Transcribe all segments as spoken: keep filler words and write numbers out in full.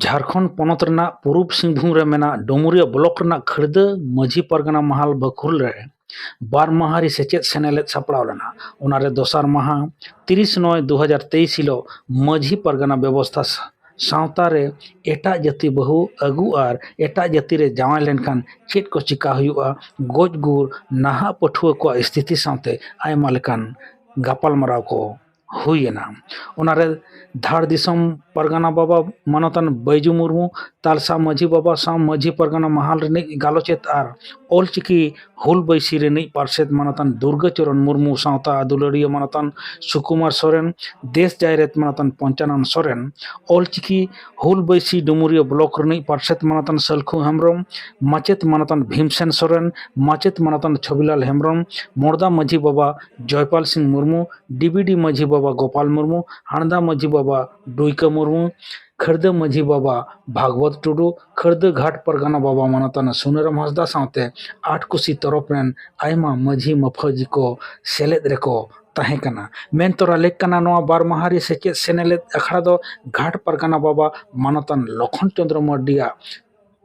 ᱡᱷᱟᱲᱠᱷᱚᱸᱰ ᱯᱚᱱᱚᱛ ᱨᱮᱱᱟᱜ ᱯᱩᱨᱩᱵᱽ ᱥᱤᱝᱵᱷᱩᱢ ᱨᱮ ᱢᱮᱱᱟᱜ ᱰᱩᱢᱩᱨᱤᱭᱟᱹ ᱵᱞᱚᱠ ᱨᱮᱱᱟᱜ ᱠᱷᱟᱹᱲᱫᱟᱹ ᱢᱟᱹᱡᱷᱤ ᱯᱟᱨᱜᱟᱱᱟ ᱢᱟᱦᱟᱞ ᱵᱟᱹᱠᱷᱩᱞ ᱨᱮ ᱵᱟᱨ ᱢᱟᱦᱟ ᱨᱮ ᱥᱮᱪᱮᱫ ᱥᱮᱱᱮᱞᱮᱫ ᱥᱟᱯᱲᱟᱣ ᱞᱮᱱᱟ᱾ ᱚᱱᱟᱨᱮ ᱫᱚᱥᱟᱨ ᱢᱟᱦᱟ ᱛᱤᱨᱤᱥ ᱱᱚᱭ ᱫᱩ ᱦᱟᱡᱟᱨ ᱛᱮᱭᱤᱥ ᱦᱤᱞᱳᱜ ᱢᱟᱹᱡᱷᱤ ᱯᱟᱨᱜᱟᱱᱟ ᱵᱮᱵᱚᱥᱛᱷᱟ ᱥᱟ-, ᱥᱟᱶᱛᱟ ᱨᱮ ᱮᱴᱟᱜ ᱡᱟᱹᱛᱤ ᱵᱟᱹᱦᱩ ᱟᱹᱜᱩ ᱟᱨ ᱮᱴᱟᱜ ᱡᱟᱹᱛᱤ ᱨᱮ ᱡᱟᱶᱟᱭ ᱞᱮᱱᱠᱷᱟᱱ ᱪᱮᱫ ᱠᱚ ᱪᱤᱠᱟ ᱦᱩᱭᱩᱜᱼᱟ, ᱜᱚᱡ ᱜᱩᱨ, ᱱᱟᱦᱟᱜ ᱯᱟᱹᱴᱷᱩᱣᱟᱹ ᱠᱚᱣᱟᱜ ᱥᱛᱷᱤᱛᱤ ᱥᱟᱶᱛᱮ ᱟᱭᱢᱟ ᱞᱮᱠᱟᱱ ᱜᱟᱯᱟᱞᱢᱟᱨᱟᱣ ᱠᱚ ᱦᱩᱭ ᱮᱱᱟ᱾ ᱚᱱᱟᱨᱮ ᱫᱷᱟᱲ ᱫᱤᱥᱚᱢ ᱯᱟᱨᱜᱟᱱᱟ ᱵᱟᱵᱟ ᱢᱟᱱᱚᱛᱟᱱ ᱵᱟᱹᱭᱡᱩ ᱢᱩᱨᱢᱩ, ᱛᱟᱞᱥᱟ ᱢᱟᱹᱡᱷᱤ ᱵᱟᱵᱟ ᱥᱟᱶ ᱢᱟᱹᱡᱷᱤ ᱯᱟᱨᱜᱟᱱᱟ ᱢᱟᱦᱟᱞ ᱨᱤᱱᱤᱡ ᱜᱟᱞᱚᱪᱮᱛ ᱟᱨ ᱚᱞᱪᱤᱠᱤ ᱦᱩᱞ ᱵᱟᱹᱭᱥᱤ ᱨᱤᱱᱤᱡ ᱯᱟᱨᱥᱮᱛ ᱢᱟᱱᱚᱛᱟᱱ ᱫᱩᱨᱜᱟᱹ ᱪᱚᱨᱚᱱ ᱢᱩᱨᱢᱩ, ᱥᱟᱶᱛᱟ ᱫᱩᱞᱟᱹᱲᱤᱭᱟᱹ ᱢᱟᱱᱚᱛᱟᱱ ᱥᱩᱠᱩᱢᱟᱨ ᱥᱚᱨᱮᱱ, ᱫᱮᱥ ᱡᱟᱭᱨᱮᱛ ᱢᱟᱱᱚᱛᱟᱱ ᱯᱚᱧᱪᱟᱱᱚᱱ ᱥᱚᱨᱮᱱ, ᱚᱞᱪᱤᱠᱤ ᱦᱩᱞ ᱵᱟᱹᱭᱥᱤ ᱰᱩᱢᱩᱨᱤᱭᱟᱹ ᱵᱞᱚᱠ ᱨᱤᱱᱤᱡ ᱯᱟᱨᱥᱮᱛ ᱢᱟᱱᱚᱛᱟᱱ ᱥᱟᱹᱞᱠᱷᱩ ᱦᱮᱢᱵᱨᱚᱢ, ᱢᱟᱪᱮᱛ ᱢᱟᱱᱚᱛᱟᱱ ᱵᱷᱤᱢᱥᱮᱱ ᱥᱚᱨᱮᱱ, ᱢᱟᱪᱮᱛ ᱢᱟᱱᱚᱛᱟᱱ ᱪᱷᱚᱵᱤᱞᱟᱞ ᱦᱮᱢᱵᱨᱚᱢ, ᱢᱚᱲᱫᱟ ᱢᱟᱹᱡᱷᱤ ᱵᱟᱵᱟ ᱡᱚᱭᱯᱟᱞ ᱥᱤᱝ ᱢᱩᱨᱢᱩ, ᱰᱤᱵᱤᱰᱤ ᱢᱟᱹᱡᱷᱤ ᱵᱟᱵᱟ ᱜᱳᱯᱟᱞ ᱢᱩᱨᱢᱩ, ᱦᱟᱲᱫᱟ ᱢᱟᱹᱡᱷᱤ ᱵᱟᱵᱟ ᱰᱩᱭᱠᱟᱹ ᱢᱩᱨᱢᱩ, ᱠᱷᱟᱹᱲᱫᱟᱹ ᱢᱟᱹᱡᱷᱤ ᱵᱟᱵᱟ ᱵᱷᱟᱜᱽᱣᱚᱛ ᱴᱩᱰᱩ, ᱠᱷᱟᱹᱲᱫᱟᱹ ᱜᱷᱟᱴ ᱯᱟᱨᱜᱟᱱᱟ ᱵᱟᱵᱟ ᱢᱟᱱᱚᱛᱟᱱ ᱥᱩᱱᱟᱹᱨᱟᱢ ᱦᱟᱸᱥᱫᱟ ᱥᱟᱶᱛᱮ ᱟᱴ ᱠᱩᱥᱤ ᱛᱚᱨᱚᱯ ᱨᱮᱱ ᱟᱭᱢᱟ ᱢᱟᱹᱡᱷᱤ ᱢᱟᱹᱯᱷᱟᱹᱡᱤ ᱠᱚ ᱥᱮᱞᱮᱫ ᱨᱮᱠᱚ ᱛᱟᱦᱮᱸ ᱠᱟᱱᱟ᱾ ᱢᱮᱱ ᱛᱚᱨᱟ ᱞᱮᱠ ᱠᱟᱱᱟ, ᱱᱚᱣᱟ ᱵᱟᱨ ᱢᱟᱦᱟ ᱨᱮ ᱥᱮᱪᱮᱫ ᱥᱮᱱᱮᱞᱮᱫ ᱟᱠᱷᱲᱟ ᱫᱚ ᱜᱷᱟᱴ ᱯᱟᱨᱜᱟᱱᱟ ᱵᱟᱵᱟ ᱢᱟᱱᱚᱛᱟᱱ ᱞᱚᱠᱷᱚᱱ ᱪᱚᱸᱫᱽᱨᱚ ᱢᱟᱨᱰᱤᱭᱟᱜ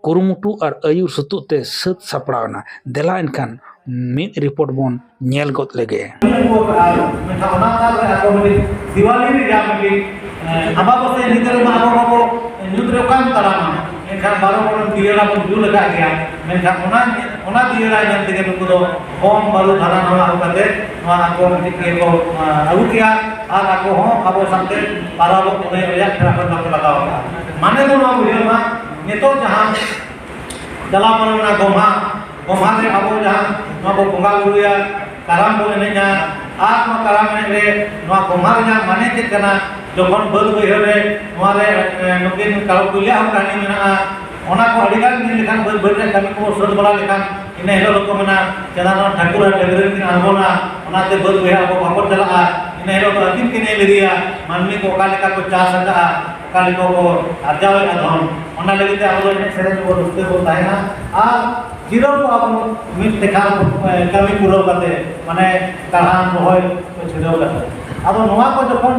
ᱠᱩᱨᱩᱢᱩᱴᱩ ᱟᱨ ᱟᱹᱭᱩᱨ ᱥᱩᱛᱩᱜ ᱛᱮ ᱥᱟᱹᱛ ᱥᱟᱯᱲᱟᱣ ᱮᱱᱟ᱾ ᱫᱮᱞᱟ ᱮᱱᱠᱷᱟᱱ ᱢᱤᱫ ᱨᱤᱯᱳᱨᱴ ᱵᱚᱱ ᱧᱮᱞ ᱜᱚᱫ ᱞᱮᱜᱮ᱾ ᱢᱮᱱᱠᱷᱟᱱ ᱚᱱᱟ ᱛᱟᱞ ᱨᱮ ᱟᱠᱚ ᱢᱤᱫᱴᱤᱡ ᱫᱤᱣᱟᱞᱤ ᱨᱮᱭᱟᱜ ᱢᱤᱫᱴᱤᱡ, ᱮᱸ, ᱟᱢᱵᱟᱵᱟᱹᱥᱭᱟᱹ ᱧᱤᱫᱟᱹ ᱨᱮᱢᱟ ᱟᱵᱚ ᱢᱟᱵᱚ ᱧᱩᱛ ᱨᱮ ᱚᱠᱟᱢ ᱛᱟᱲᱟᱢᱟ, ᱢᱮᱱᱠᱷᱟᱱ ᱵᱟᱨᱚ ᱵᱚᱨᱚᱱ ᱫᱤᱭᱟᱹᱲᱟ ᱵᱚᱱ ᱡᱩᱞ ᱟᱠᱟᱫ ᱜᱮᱭᱟ᱾ ᱢᱮᱱᱠᱷᱟᱱ ᱚᱱᱟ, ᱚᱱᱟ ᱫᱤᱭᱟᱹᱲᱟ ᱧᱮᱞ ᱛᱮᱜᱮ ᱱᱩᱠᱩ ᱫᱚ ᱠᱚᱢ ᱵᱟᱹᱨᱩ ᱫᱷᱟᱨᱟ ᱱᱟᱣᱟ ᱟᱹᱜᱩ ᱠᱟᱛᱮ ᱱᱚᱣᱟ ᱟᱠᱚ ᱢᱤᱫᱴᱤᱡ ᱤᱭᱟᱹ ᱠᱚ, ᱮᱸ, ᱟᱹᱜᱩ ᱠᱮᱜᱼᱟ ᱟᱨ ᱟᱠᱚ ᱦᱚᱸ ᱟᱵᱚ ᱥᱟᱶᱛᱮ ᱯᱟᱨᱟᱵᱚᱜ ᱯᱩᱱᱟᱹᱭ ᱨᱮᱭᱟᱜ ᱯᱮᱲᱟ ᱠᱚ ᱵᱟᱠᱚ ᱞᱟᱜᱟᱣ ᱟᱠᱟᱫᱼᱟ᱾ ᱢᱟᱱᱮ ᱫᱚ ᱱᱚᱣᱟ ᱵᱩᱡᱷᱟᱹᱣ ᱢᱟ, ᱱᱤᱛᱚᱜ ᱡᱟᱦᱟᱸ ᱪᱟᱞᱟᱣ ᱯᱟᱨᱚᱢᱮᱱᱟ ᱜᱚᱢᱦᱟ, ᱜᱚᱢᱦᱟ ᱨᱮ ᱟᱵᱚ ᱡᱟᱦᱟᱸ ᱱᱚᱣᱟ ᱵᱚ ᱵᱚᱸᱜᱟ ᱵᱩᱨᱩᱭᱟ, ᱠᱟᱨᱟᱢ ᱵᱚ ᱮᱱᱮᱡᱼᱟ, ᱟᱨ ᱱᱚᱣᱟ ᱠᱟᱨᱟᱢ ᱮᱱᱮᱡ ᱨᱮ ᱱᱚᱣᱟ ᱜᱚᱢᱦᱟ ᱨᱮᱭᱟᱜ ᱢᱟᱱᱮ ᱪᱮᱫ ᱠᱟᱱᱟ? ᱡᱚᱠᱷᱚᱱ ᱵᱟᱹᱫ ᱵᱟᱹᱭᱦᱟᱹᱲ ᱨᱮ ᱱᱚᱣᱟ ᱨᱮ, ᱮ, ᱱᱩᱠᱤᱱ ᱠᱟᱲᱚ ᱠᱩᱭᱞᱟ ᱦᱚᱸ ᱠᱟᱹᱦᱱᱤ ᱢᱮᱱᱟᱜᱼᱟ, ᱚᱱᱟ ᱠᱚ ᱟᱹᱰᱤ ᱜᱟᱱ ᱧᱮᱞ ᱞᱮᱠᱷᱟᱱ ᱵᱟᱹᱫ ᱵᱟᱹᱭᱦᱟᱹᱲ ᱨᱮᱭᱟᱜ ᱠᱟᱹᱢᱤ ᱠᱚ ᱥᱟᱹᱛ ᱵᱟᱲᱟ ᱞᱮᱠᱷᱟᱱ ᱤᱱᱟᱹ ᱦᱤᱞᱳᱜ ᱫᱚᱠᱚ ᱢᱮᱱᱟ, ᱪᱮᱫᱟᱜ ᱱᱚᱣᱟ ᱴᱷᱟᱹᱠᱩᱨ ᱟᱨ ᱰᱟᱹᱝᱨᱤ ᱠᱤᱱ ᱟᱬᱜᱚᱱᱟ, ᱚᱱᱟᱛᱮ ᱵᱟᱹᱫ ᱵᱟᱹᱭᱦᱟᱹᱲ ᱟᱵᱚ ᱵᱟᱵᱚᱱ ᱪᱟᱞᱟᱜᱼᱟ, ᱤᱱᱟᱹ ᱦᱤᱞᱳᱜ ᱫᱚ ᱟᱹᱠᱤᱱ ᱠᱤᱱ ᱞᱟᱹᱭᱟ, ᱢᱟᱹᱱᱢᱤ ᱠᱚ ᱚᱠᱟ ᱞᱮᱠᱟ ᱠᱚ ᱪᱟᱥ ᱟᱠᱟᱫᱼᱟ, ᱚᱠᱟ ᱞᱮᱠᱟ ᱠᱚ ᱟᱨᱡᱟᱣᱮᱫᱼᱟ ᱫᱷᱚᱱ, ᱚᱱᱟ ᱞᱟᱹᱜᱤᱫ ᱛᱮ ᱟᱵᱚ ᱫᱚ ᱮᱱᱮᱡ ᱥᱮᱨᱮᱧ ᱨᱮᱵᱚ ᱨᱟᱹᱥᱠᱟᱹ ᱵᱚᱱ ᱛᱟᱦᱮᱱᱟ᱾ ᱟᱨ ᱡᱤᱨᱟᱹᱣ ᱠᱚᱜᱼᱟ ᱵᱚᱱ ᱢᱤᱫ ᱛᱮᱠᱷᱟᱱ, ᱮ, ᱠᱟᱹᱢᱤ ᱯᱩᱨᱟᱹᱣ ᱠᱟᱛᱮ, ᱢᱟᱱᱮ ᱠᱟᱲᱦᱟᱱ ᱨᱚᱦᱚᱭ ᱠᱚ ᱪᱷᱩᱴᱟᱹᱣ ᱠᱟᱛᱮ᱾ ᱟᱫᱚ ᱱᱚᱣᱟ ᱠᱚ ᱡᱚᱠᱷᱚᱱ,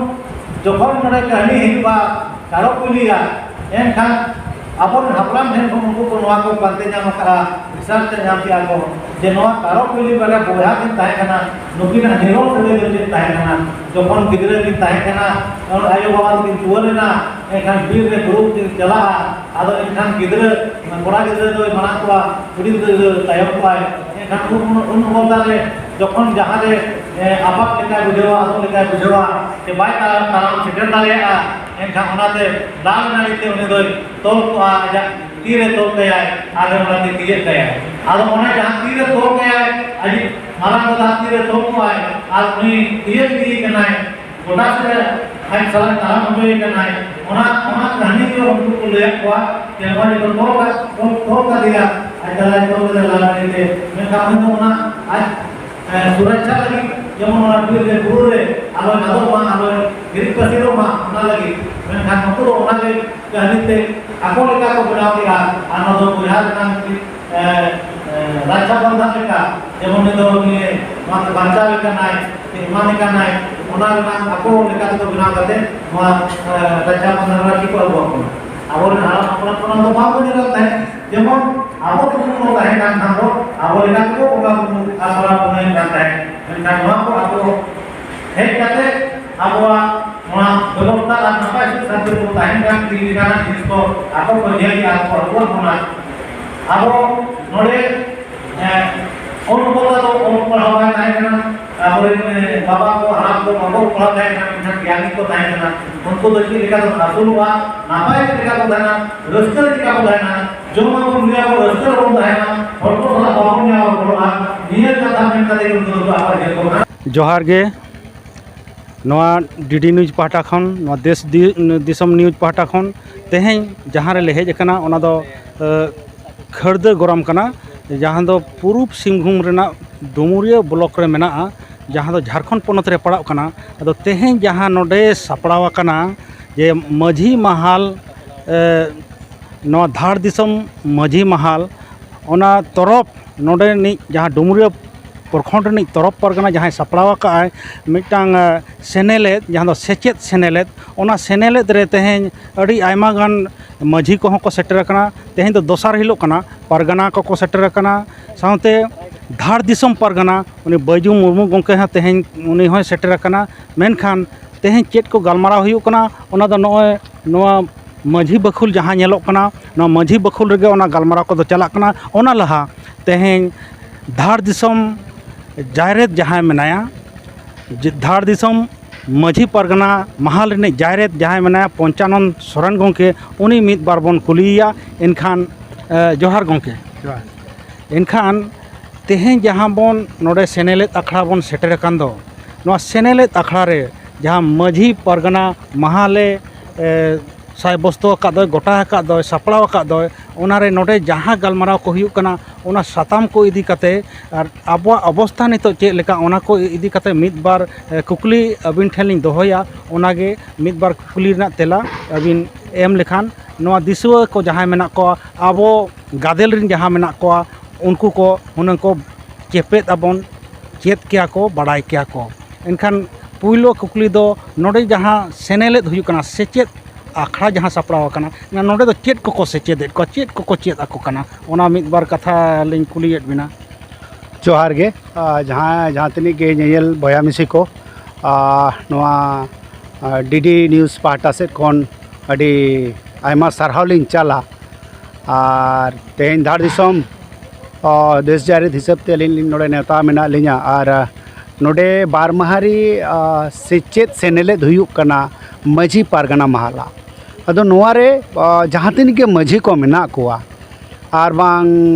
ᱡᱚᱠᱷᱚᱱ ᱱᱚᱰᱮ ᱠᱟᱹᱦᱱᱤ ᱦᱤᱡᱩᱜᱼᱟ, ᱠᱟᱨᱚ ᱠᱩᱭᱞᱤᱭᱟ, ᱮᱱᱠᱷᱟᱱ ᱟᱵᱚᱨᱮᱱ ᱦᱟᱯᱲᱟᱢ ᱴᱷᱮᱱ ᱠᱷᱚᱱ ᱩᱱᱠᱩ ᱠᱚ ᱱᱚᱣᱟ ᱠᱚ ᱯᱟᱱᱛᱮ ᱧᱟᱢ ᱟᱠᱟᱫᱼᱟ, research ᱛᱮ ᱧᱟᱢ ᱠᱮᱫᱼᱟ ᱠᱚ ᱡᱮ ᱱᱚᱣᱟ ᱠᱟᱨᱚ ᱠᱩᱭᱞᱤ ᱵᱟᱨᱭᱟ ᱵᱚᱭᱦᱟ ᱠᱤᱱ ᱛᱟᱦᱮᱸ ᱠᱟᱱᱟ, ᱱᱩᱠᱤᱱᱟᱜ ᱱᱤᱨᱚᱲ ᱥᱟᱹᱜᱟᱹᱭ ᱫᱚ ᱪᱮᱫ ᱛᱟᱦᱮᱸ ᱠᱟᱱᱟ᱾ ᱡᱚᱠᱷᱚᱱ ᱜᱤᱫᱽᱨᱟᱹ ᱠᱤᱱ ᱛᱟᱦᱮᱸ ᱠᱟᱱᱟ, ᱟᱭᱳ ᱵᱟᱵᱟ ᱛᱟᱹᱠᱤᱱ ᱴᱩᱣᱟᱹᱨ ᱮᱱᱟ, ᱮᱱᱠᱷᱟᱱ ᱵᱤᱨ ᱨᱮ ᱵᱩᱨᱩ ᱠᱤᱱ ᱪᱟᱞᱟᱜᱼᱟ᱾ ᱟᱫᱚ ᱮᱱᱠᱷᱟᱱ ᱜᱤᱫᱽᱨᱟᱹ, ᱠᱚᱲᱟ ᱜᱤᱫᱽᱨᱟᱹ ᱫᱚᱭ ᱢᱟᱲᱟᱝ ᱠᱚᱣᱟ, ᱠᱩᱲᱤ ᱜᱤᱫᱽᱨᱟᱹ ᱫᱚ ᱛᱟᱭᱚᱢ ᱠᱚᱣᱟᱭ᱾ ᱮᱱᱠᱷᱟᱱ ᱩᱱ, ᱩᱱ, ᱩᱱ ᱚᱵᱚᱥᱛᱟ ᱨᱮ ᱡᱚᱠᱷᱚᱱ ᱡᱟᱦᱟᱸ ᱨᱮ, ᱮ, ᱟᱯᱟᱛ ᱞᱮᱠᱟᱭ ᱵᱩᱡᱷᱟᱹᱣᱟ, ᱟᱫᱚ ᱞᱮᱠᱟᱭ ᱵᱩᱡᱷᱟᱹᱣᱟ, ᱥᱮ ᱵᱟᱭ ᱛᱟᱲᱟᱢ, ᱛᱟᱲᱟᱢ ᱥᱮᱴᱮᱨ ᱫᱟᱲᱮᱭᱟᱜᱼᱟ, ᱮᱱᱠᱷᱟᱱ ᱚᱱᱟᱛᱮ ᱫᱟᱨᱮ ᱱᱟᱹᱲᱤ ᱛᱮ ᱩᱱᱤ ᱫᱚᱭ ᱛᱚᱞ ᱠᱚᱜᱼᱟ, ᱟᱡᱟᱜ ᱛᱤ ᱨᱮ ᱛᱚᱞ ᱠᱟᱭᱟᱭ, ᱟᱨ ᱚᱱᱟᱛᱮ ᱛᱤᱭᱟᱹᱜ ᱠᱟᱭᱟᱭ᱾ ᱟᱫᱚ ᱚᱱᱟ ᱡᱟᱦᱟᱸ ᱛᱤ ᱨᱮ ᱛᱚᱞ ᱠᱟᱭᱟᱭ, ᱟᱡᱤᱡ ᱢᱟᱨᱟᱝ ᱫᱟᱫᱟ ᱛᱤ ᱨᱮ ᱛᱚᱞ ᱠᱚᱣᱟᱭ, ᱟᱨ ᱩᱱᱤ ᱛᱤᱭᱟᱹᱜ ᱤᱫᱤᱭᱮ ᱠᱟᱱᱟᱭ, ᱜᱚᱴᱟ ᱥᱮᱫ ᱟᱡ ᱥᱟᱞᱟᱜ ᱛᱟᱲᱟᱢ ᱦᱚᱪᱚᱭᱮ ᱠᱟᱱᱟᱭ᱾ ᱚᱱᱟ, ᱚᱱᱟ ᱠᱟᱹᱦᱱᱤ ᱜᱮ ᱩᱱᱠᱩ ᱠᱚ ᱞᱟᱹᱭᱟᱫ ᱠᱚᱣᱟ ᱡᱮ ᱱᱚᱜᱼᱚᱭ ᱡᱮ ᱠᱚ ᱛᱚᱞ ᱠᱟᱫ, ᱛᱚᱞ, ᱛᱚᱞ ᱠᱟᱫᱮᱭᱟ, ᱟᱡ ᱫᱟᱫᱟᱭ ᱛᱚᱞ ᱠᱟᱫᱮᱭᱟ ᱞᱟᱞ ᱢᱟᱹᱨᱤ ᱛᱮ᱾ ᱢᱮᱱᱠᱷᱟᱱ ᱩᱱᱤ ᱫᱚ ᱚᱱᱟ ᱟᱡ, ᱮ, ᱥᱩᱨᱚᱠᱪᱷᱟ ᱞᱟᱹᱜᱤᱫ, ᱡᱮᱢᱚᱱ ᱚᱱᱟ ᱵᱤᱨ ᱨᱮ, ᱵᱩᱨᱩ ᱨᱮ ᱟᱞᱚᱭ ᱟᱫᱚᱜ ᱢᱟ, ᱟᱞᱚᱭ ᱦᱤᱨᱤᱡ ᱯᱟᱹᱥᱤᱨᱚᱜ ᱢᱟ, ᱚᱱᱟ ᱞᱟᱹᱜᱤᱫ᱾ ᱢᱮᱱᱠᱷᱟᱱ ᱩᱱᱠᱩ ᱫᱚ ᱚᱱᱟ ᱜᱮ ᱠᱟᱹᱦᱱᱤ ᱛᱮ ᱟᱠᱚ ᱞᱮᱠᱟ ᱠᱚ ᱵᱮᱱᱟᱣ ᱠᱮᱫᱼᱟ᱾ ᱟᱨ ᱱᱚᱣᱟ ᱫᱚ ᱵᱚᱭᱦᱟ ᱨᱮᱱᱟᱜ ᱢᱤᱫᱴᱤᱡ, ᱮ, ᱮ, ᱨᱟᱠᱷᱟ ᱵᱚᱱᱫᱷᱚᱱ ᱞᱮᱠᱟ, ᱡᱮᱢᱚᱱ ᱩᱱᱤ ᱫᱚ ᱱᱤᱭᱟᱹ ᱱᱚᱣᱟ ᱛᱮ ᱵᱟᱧᱪᱟᱣ ᱮ ᱠᱟᱱᱟᱭ, ᱮᱢᱟᱱᱮ ᱠᱟᱱᱟᱭ, ᱚᱱᱟ ᱨᱮᱱᱟᱜ ᱟᱠᱚ ᱞᱮᱠᱟ ᱛᱮᱠᱚ ᱵᱮᱱᱟᱣ ᱠᱟᱛᱮ ᱱᱚᱣᱟ, ᱮ, ᱨᱟᱠᱷᱟ ᱵᱚᱱᱫᱷᱚᱱ ᱨᱟᱠᱷᱤ ᱠᱚ ᱟᱹᱜᱩᱣᱟᱜ ᱵᱚᱱᱟ᱾ ᱟᱵᱚᱨᱮᱱ ᱦᱟᱲᱟᱢ ᱦᱟᱯᱲᱟᱢ ᱠᱚ ᱱᱚᱣᱟ ᱫᱚ ᱵᱟᱝ ᱠᱚ ᱧᱮᱞ ᱠᱟᱫ ᱛᱟᱦᱮᱸᱫ᱾ ᱡᱮᱢᱚᱱ ᱟᱵᱚ ᱫᱚᱵᱚᱱ ᱠᱚ ᱛᱟᱦᱮᱸ ᱠᱟᱱ ᱠᱷᱟᱱ ᱫᱚ ᱟᱵᱚ ᱞᱮᱠᱟ ᱛᱮᱠᱚ ᱵᱚᱸᱜᱟ ᱵᱩᱨᱩ ᱟᱨ ᱯᱚᱨᱚᱵᱽ ᱯᱩᱱᱟᱹᱭ ᱠᱟᱱ ᱛᱟᱦᱮᱸᱫ᱾ ᱢᱮᱱᱠᱷᱟᱱ ᱱᱚᱣᱟ ᱠᱚ ᱟᱵᱚ ᱦᱮᱡ ᱠᱟᱛᱮ ᱟᱵᱚᱣᱟᱜ ᱱᱚᱣᱟ ᱵᱮᱵᱚᱥᱛᱷᱟ ᱟᱨ ᱱᱟᱯᱟᱭ ᱥᱩᱠ ᱥᱟᱱᱛᱤ ᱨᱮᱵᱚᱱ ᱛᱟᱦᱮᱱ ᱠᱟᱱ ᱛᱤ ᱞᱮᱠᱟᱱᱟᱜ ᱡᱤᱱᱤᱥ ᱠᱚ ᱟᱠᱚ ᱠᱚ ᱧᱮᱞ ᱠᱮᱜᱼᱟ, ᱟᱠᱚ ᱠᱚ ᱟᱹᱜᱩᱣᱟᱜ ᱵᱚᱱᱟ᱾ ᱟᱵᱚ ᱱᱚᱰᱮ, ᱮ, ᱚᱞ ᱯᱟᱲᱦᱟᱣ ᱫᱚ ᱚᱞ ᱯᱟᱲᱦᱟᱣ ᱵᱟᱭ ᱛᱟᱦᱮᱸ ᱠᱟᱱᱟ᱾ ᱟᱵᱚᱨᱮᱱ, ᱮ, ᱵᱟᱵᱟ ᱠᱚ, ᱦᱟᱲᱟᱢ ᱠᱚ ᱵᱟᱠᱚ ᱚᱞ ᱯᱟᱲᱦᱟᱣ ᱛᱟᱦᱮᱸ ᱠᱟᱱᱟ, ᱢᱮᱱᱠᱷᱟᱱ ᱜᱮᱭᱟᱱᱤ ᱠᱚ ᱛᱟᱦᱮᱸ ᱠᱟᱱᱟ᱾ ᱩᱱᱠᱩ ᱫᱚ ᱪᱮᱫ ᱞᱮᱠᱟ ᱵᱚᱱ ᱟᱹᱥᱩᱞᱚᱜᱼᱟ, ᱱᱟᱯᱟᱭ ᱪᱮᱫ ᱞᱮᱠᱟ ᱵᱚᱱ ᱛᱟᱦᱮᱱᱟ, ᱨᱟᱹᱥᱠᱟᱹ ᱪᱮᱫ ᱞᱮᱠᱟ ᱵᱚᱱ ᱛᱟᱦᱮᱱᱟ, ᱡᱚᱢ ᱟᱵᱚᱱ, ᱧᱩᱭᱟᱵᱚᱱ, ᱨᱟᱹᱥᱠᱟᱹ ᱨᱮᱵᱚᱱ ᱛᱟᱦᱮᱱᱟ, ᱦᱚᱲ ᱠᱚ ᱥᱟᱞᱟᱜ ᱵᱟᱵᱚᱱ ᱧᱟᱯᱟᱢ ᱨᱚᱯᱚᱲᱚᱜᱼᱟ, ᱱᱤᱭᱟᱹ ᱠᱟᱛᱷᱟ ᱢᱮᱱ ᱠᱟᱛᱮ ᱜᱮ ᱩᱱᱠᱩ ᱫᱚᱠᱚ ᱟᱠᱚᱣᱟᱜ ᱡᱤᱭᱚᱱ ᱠᱚ ᱠᱷᱟᱸᱰᱟᱣᱟ᱾ ᱡᱚᱦᱟᱨ ᱜᱮ᱾ ᱱᱚᱣᱟ ᱰᱤᱰᱤ ᱱᱤᱭᱩᱡᱽ ᱯᱟᱦᱴᱟ ᱠᱷᱚᱱ, ᱱᱚᱣᱟ ᱫᱮᱥ ᱫᱤ-, ᱫᱤᱥᱚᱢ ᱱᱤᱭᱩᱡᱽ ᱯᱟᱦᱴᱟ ᱠᱷᱚᱱ ᱛᱮᱦᱮᱧ ᱡᱟᱦᱟᱸ ᱨᱮᱞᱮ ᱦᱮᱡ ᱟᱠᱟᱱᱟ, ᱚᱱᱟ ᱫᱚ, ᱮ, ᱠᱷᱟᱹᱲᱫᱟᱹ ᱜᱚᱨᱟᱢ ᱠᱟᱱᱟ, ᱡᱟᱦᱟᱸ ᱫᱚ ᱯᱩᱨᱩᱵᱽ ᱥᱤᱝᱵᱷᱩᱢ ᱨᱮᱱᱟᱜ ᱰᱩᱢᱩᱨᱤᱭᱟᱹ ᱵᱞᱚᱠ ᱨᱮ ᱢᱮᱱᱟᱜᱼᱟ, ᱡᱟᱦᱟᱸ ᱫᱚ ᱡᱷᱟᱲᱠᱷᱚᱸᱰ ᱯᱚᱱᱚᱛ ᱨᱮ ᱯᱟᱲᱟᱜ ᱠᱟᱱᱟ᱾ ᱟᱫᱚ ᱛᱮᱦᱮᱧ ᱡᱟᱦᱟᱸ ᱱᱚᱰᱮ ᱥᱟᱯᱲᱟᱣ ᱟᱠᱟᱱᱟ ᱡᱮ ᱢᱟᱹᱡᱷᱤ ᱢᱟᱦᱟᱞ, ᱮ, ᱱᱚᱣᱟ ᱫᱷᱟᱲ ᱫᱤᱥᱚᱢ ᱢᱟᱹᱡᱷᱤ ᱢᱟᱦᱟᱞ ᱚᱱᱟ ᱛᱚᱨᱚᱯ, ᱱᱚᱰᱮᱱᱤᱡ ᱡᱟᱦᱟᱸ ᱰᱩᱢᱩᱨᱤᱭᱟᱹ ᱯᱨᱚᱠᱷᱚᱸᱰ ᱨᱤᱱᱤᱡ ᱛᱚᱨᱚᱯ ᱯᱟᱨᱜᱟᱱᱟ ᱡᱟᱦᱟᱸᱭ ᱥᱟᱯᱲᱟᱣ ᱟᱠᱟᱫ ᱟᱭ ᱢᱤᱫᱴᱟᱝ, ᱮ, ᱥᱮᱱᱮᱞᱮᱫ, ᱡᱟᱦᱟᱸ ᱫᱚ ᱥᱮᱪᱮᱫ ᱥᱮᱱᱮᱞᱮᱫ, ᱚᱱᱟ ᱥᱮᱱᱮᱞᱮᱫ ᱨᱮ ᱛᱮᱦᱮᱧ ᱟᱹᱰᱤ ᱟᱭᱢᱟ ᱜᱟᱱ ᱢᱟᱹᱡᱷᱤ ᱠᱚᱦᱚᱸ ᱠᱚ ᱥᱮᱴᱮᱨ ᱟᱠᱟᱱᱟ᱾ ᱛᱮᱦᱮᱧ ᱫᱚ ᱫᱚᱥᱟᱨ ᱦᱤᱞᱳᱜ ᱠᱟᱱᱟ, ᱯᱟᱨᱜᱟᱱᱟ ᱠᱚᱠᱚ ᱥᱮᱴᱮᱨ ᱟᱠᱟᱱᱟ, ᱥᱟᱶᱛᱮ ᱫᱷᱟᱲ ᱫᱤᱥᱚᱢ ᱯᱟᱨᱜᱟᱱᱟ ᱩᱱᱤ ᱵᱟᱹᱭᱡᱩ ᱢᱩᱨᱢᱩ ᱜᱚᱢᱠᱮ ᱦᱚᱸ ᱛᱮᱦᱮᱧ ᱩᱱᱤ ᱦᱚᱸᱭ ᱥᱮᱴᱮᱨ ᱟᱠᱟᱱᱟ᱾ ᱢᱮᱱᱠᱷᱟᱱ ᱛᱮᱦᱮᱧ ᱪᱮᱫ ᱠᱚ ᱜᱟᱞᱢᱟᱨᱟᱣ ᱦᱩᱭᱩᱜ ᱠᱟᱱᱟ, ᱚᱱᱟ ᱫᱚ ᱱᱚᱜᱼᱚᱭ ᱱᱚᱣᱟ ᱢᱟᱹᱡᱷᱤ ᱵᱟᱹᱠᱷᱩᱞ ᱡᱟᱦᱟᱸ ᱧᱮᱞᱚᱜ ᱠᱟᱱᱟ, ᱱᱚᱣᱟ ᱢᱟᱹᱡᱷᱤ ᱵᱟᱹᱠᱷᱩᱞ ᱨᱮᱜᱮ ᱚᱱᱟ ᱜᱟᱞᱢᱟᱨᱟᱣ ᱠᱚᱫᱚ ᱪᱟᱞᱟᱜ ᱠᱟᱱᱟ᱾ ᱚᱱᱟ ᱞᱟᱦᱟ ᱛᱮᱦᱮᱧ ᱫᱷᱟᱲ ᱫᱤᱥᱚᱢ ᱡᱟᱭᱨᱮᱫ ᱡᱟᱦᱟᱸᱭ ᱢᱮᱱᱟᱭᱟ, ᱡᱮ ᱫᱷᱟᱲ ᱫᱤᱥᱚᱢ ᱢᱟᱹᱡᱷᱤ ᱯᱟᱨᱜᱟᱱᱟ ᱢᱟᱦᱟᱞ ᱨᱤᱱᱤᱡ ᱡᱟᱭᱨᱮᱫ ᱡᱟᱦᱟᱸᱭ ᱢᱮᱱᱟᱭᱟ, ᱯᱚᱧᱪᱟᱱᱚᱱ ᱥᱚᱨᱮᱱ ᱜᱚᱢᱠᱮ, ᱩᱱᱤ ᱢᱤᱫ ᱵᱟᱨ ᱵᱚᱱ ᱠᱩᱞᱤᱭᱮᱭᱟ᱾ ᱮᱱᱠᱷᱟᱱ, ᱮ, ᱡᱚᱦᱟᱨ ᱜᱚᱢᱠᱮ᱾ ᱡᱚᱦᱟᱨ᱾ ᱮᱱᱠᱷᱟᱱ ᱛᱮᱦᱮᱧ ᱡᱟᱦᱟᱸ ᱵᱚᱱ ᱱᱚᱰᱮ ᱥᱮᱱᱮᱞᱮᱫ ᱟᱠᱷᱲᱟ ᱵᱚᱱ ᱥᱮᱴᱮᱨ ᱟᱠᱟᱱ ᱫᱚ, ᱱᱚᱣᱟ ᱥᱮᱱᱮᱞᱮᱫ ᱟᱠᱷᱲᱟ ᱨᱮ ᱡᱟᱦᱟᱸ ᱢᱟᱹᱡᱷᱤ ᱯᱟᱨᱜᱟᱱᱟ ᱢᱟᱦᱟᱞᱮ, ᱮ, ᱥᱟᱭ ᱵᱚᱥᱛᱚ ᱟᱠᱟᱫ ᱫᱚᱭ, ᱜᱚᱴᱟ ᱟᱠᱟᱫ ᱫᱚᱭ, ᱥᱟᱯᱲᱟᱣ ᱟᱠᱟᱫ ᱫᱚᱭ, ᱚᱱᱟᱨᱮ ᱱᱚᱰᱮ ᱡᱟᱦᱟᱸ ᱜᱟᱞᱢᱟᱨᱟᱣ ᱠᱚ ᱦᱩᱭᱩᱜ ᱠᱟᱱᱟ, ᱚᱱᱟ ᱥᱟᱛᱟᱢ ᱠᱚ ᱤᱫᱤ ᱠᱟᱛᱮ ᱟᱨ ᱟᱵᱚᱣᱟᱜ ᱚᱵᱚᱥᱛᱷᱟ ᱱᱤᱛᱚᱜ ᱪᱮᱫ ᱞᱮᱠᱟ, ᱚᱱᱟ ᱠᱚ ᱤᱫᱤ ᱠᱟᱛᱮ ᱢᱤᱫ ᱵᱟᱨ, ᱮ, ᱠᱩᱠᱞᱤ ᱟᱹᱵᱤᱱ ᱴᱷᱮᱱ ᱞᱤᱧ ᱫᱚᱦᱚᱭᱟ᱾ ᱚᱱᱟᱜᱮ ᱢᱤᱫ ᱵᱟᱨ ᱠᱩᱠᱞᱤ ᱨᱮᱱᱟᱜ ᱛᱮᱞᱟ ᱟᱹᱵᱤᱱ ᱮᱢ ᱞᱮᱠᱷᱟᱱ, ᱱᱚᱣᱟ ᱫᱤᱥᱩᱣᱟᱹ ᱠᱚ ᱡᱟᱦᱟᱸᱭ ᱢᱮᱱᱟᱜ ᱠᱚᱣᱟ, ᱟᱵᱚ ᱜᱟᱫᱮᱞ ᱨᱮᱱ ᱡᱟᱦᱟᱸ ᱢᱮᱱᱟᱜ ᱠᱚᱣᱟ, ᱩᱱᱠᱩ ᱠᱚ ᱦᱩᱱᱟᱹᱝ ᱠᱚ ᱪᱮᱯᱮᱫ ᱟᱵᱚᱱ, ᱪᱮᱫ ᱠᱮᱭᱟ ᱠᱚ, ᱵᱟᱲᱟᱭ ᱠᱮᱭᱟ ᱠᱚ᱾ ᱮᱱᱠᱷᱟᱱ ᱯᱩᱭᱞᱩ ᱠᱩᱠᱞᱤ ᱫᱚ, ᱱᱚᱰᱮ ᱡᱟᱦᱟᱸ ᱥᱮᱱᱮᱞᱮᱫ ᱦᱩᱭᱩᱜ ᱠᱟᱱᱟ, ᱥᱮᱪᱮᱫ ᱟᱠᱷᱲᱟ ᱡᱟᱦᱟᱸ ᱥᱟᱯᱲᱟᱣ ᱟᱠᱟᱱᱟ, ᱱᱚᱰᱮ ᱫᱚ ᱪᱮᱫ ᱠᱚᱠᱚ ᱥᱮᱪᱮᱫᱮᱫ ᱠᱚᱣᱟ, ᱪᱮᱫ ᱠᱚᱠᱚ ᱪᱮᱫ ᱟᱠᱚ ᱠᱟᱱᱟ, ᱚᱱᱟ ᱢᱤᱫ ᱵᱟᱨ ᱠᱟᱛᱷᱟ ᱞᱤᱧ ᱠᱩᱞᱤᱭᱮᱫ ᱵᱤᱱᱟ᱾ ᱡᱚᱦᱟᱨ ᱜᱮ, ᱟ, ᱡᱟᱦᱟᱸ, ᱡᱟᱦᱟᱸ ᱛᱤᱱᱟᱹᱜ ᱜᱮ ᱧᱮᱧᱮᱞ ᱵᱚᱭᱦᱟ ᱢᱤᱥᱤ ᱠᱚ, ᱟ, ᱱᱚᱣᱟ, ᱟ, ᱰᱤᱰᱤ ᱱᱤᱭᱩᱡᱽ ᱯᱟᱦᱴᱟ ᱥᱮᱫ ᱠᱷᱚᱱ ᱟᱹᱰᱤ ᱟᱭᱢᱟ ᱥᱟᱨᱦᱟᱣ ᱞᱤᱧ ᱪᱟᱞᱟ᱾ ᱟᱨ ᱛᱮᱦᱮᱧ ᱫᱷᱟᱲ ᱫᱤᱥᱚᱢ, ᱟ, ᱫᱮᱥ ᱡᱟᱹᱨᱤᱫ ᱦᱤᱥᱟᱹᱵ ᱛᱮ ᱟᱹᱞᱤᱧ, ᱟᱹᱞᱤᱧ ᱱᱚᱰᱮ ᱱᱮᱣᱛᱟ ᱢᱮᱱᱟᱜ ᱞᱤᱧᱟ᱾ ᱟᱨ, ᱟ, ᱱᱚᱰᱮ ᱵᱟᱨ ᱢᱟᱦᱟ ᱨᱮ, ᱟ, ᱥᱮᱪᱮᱫ ᱥᱮᱱᱮᱞᱮᱫ ᱦᱩᱭᱩᱜ ᱠᱟᱱᱟ ᱢᱟᱹᱡᱷᱤ ᱯᱟᱨᱜᱟᱱᱟ ᱢᱟᱦᱟᱞᱟ᱾ ᱟᱫᱚ ᱱᱚᱣᱟ ᱨᱮ, ᱟ, ᱡᱟᱦᱟᱸ ᱛᱤᱱᱟᱹᱜ ᱜᱮ ᱢᱟᱹᱡᱷᱤ ᱠᱚ ᱢᱮᱱᱟᱜ ᱠᱚᱣᱟ, ᱟᱨ ᱵᱟᱝ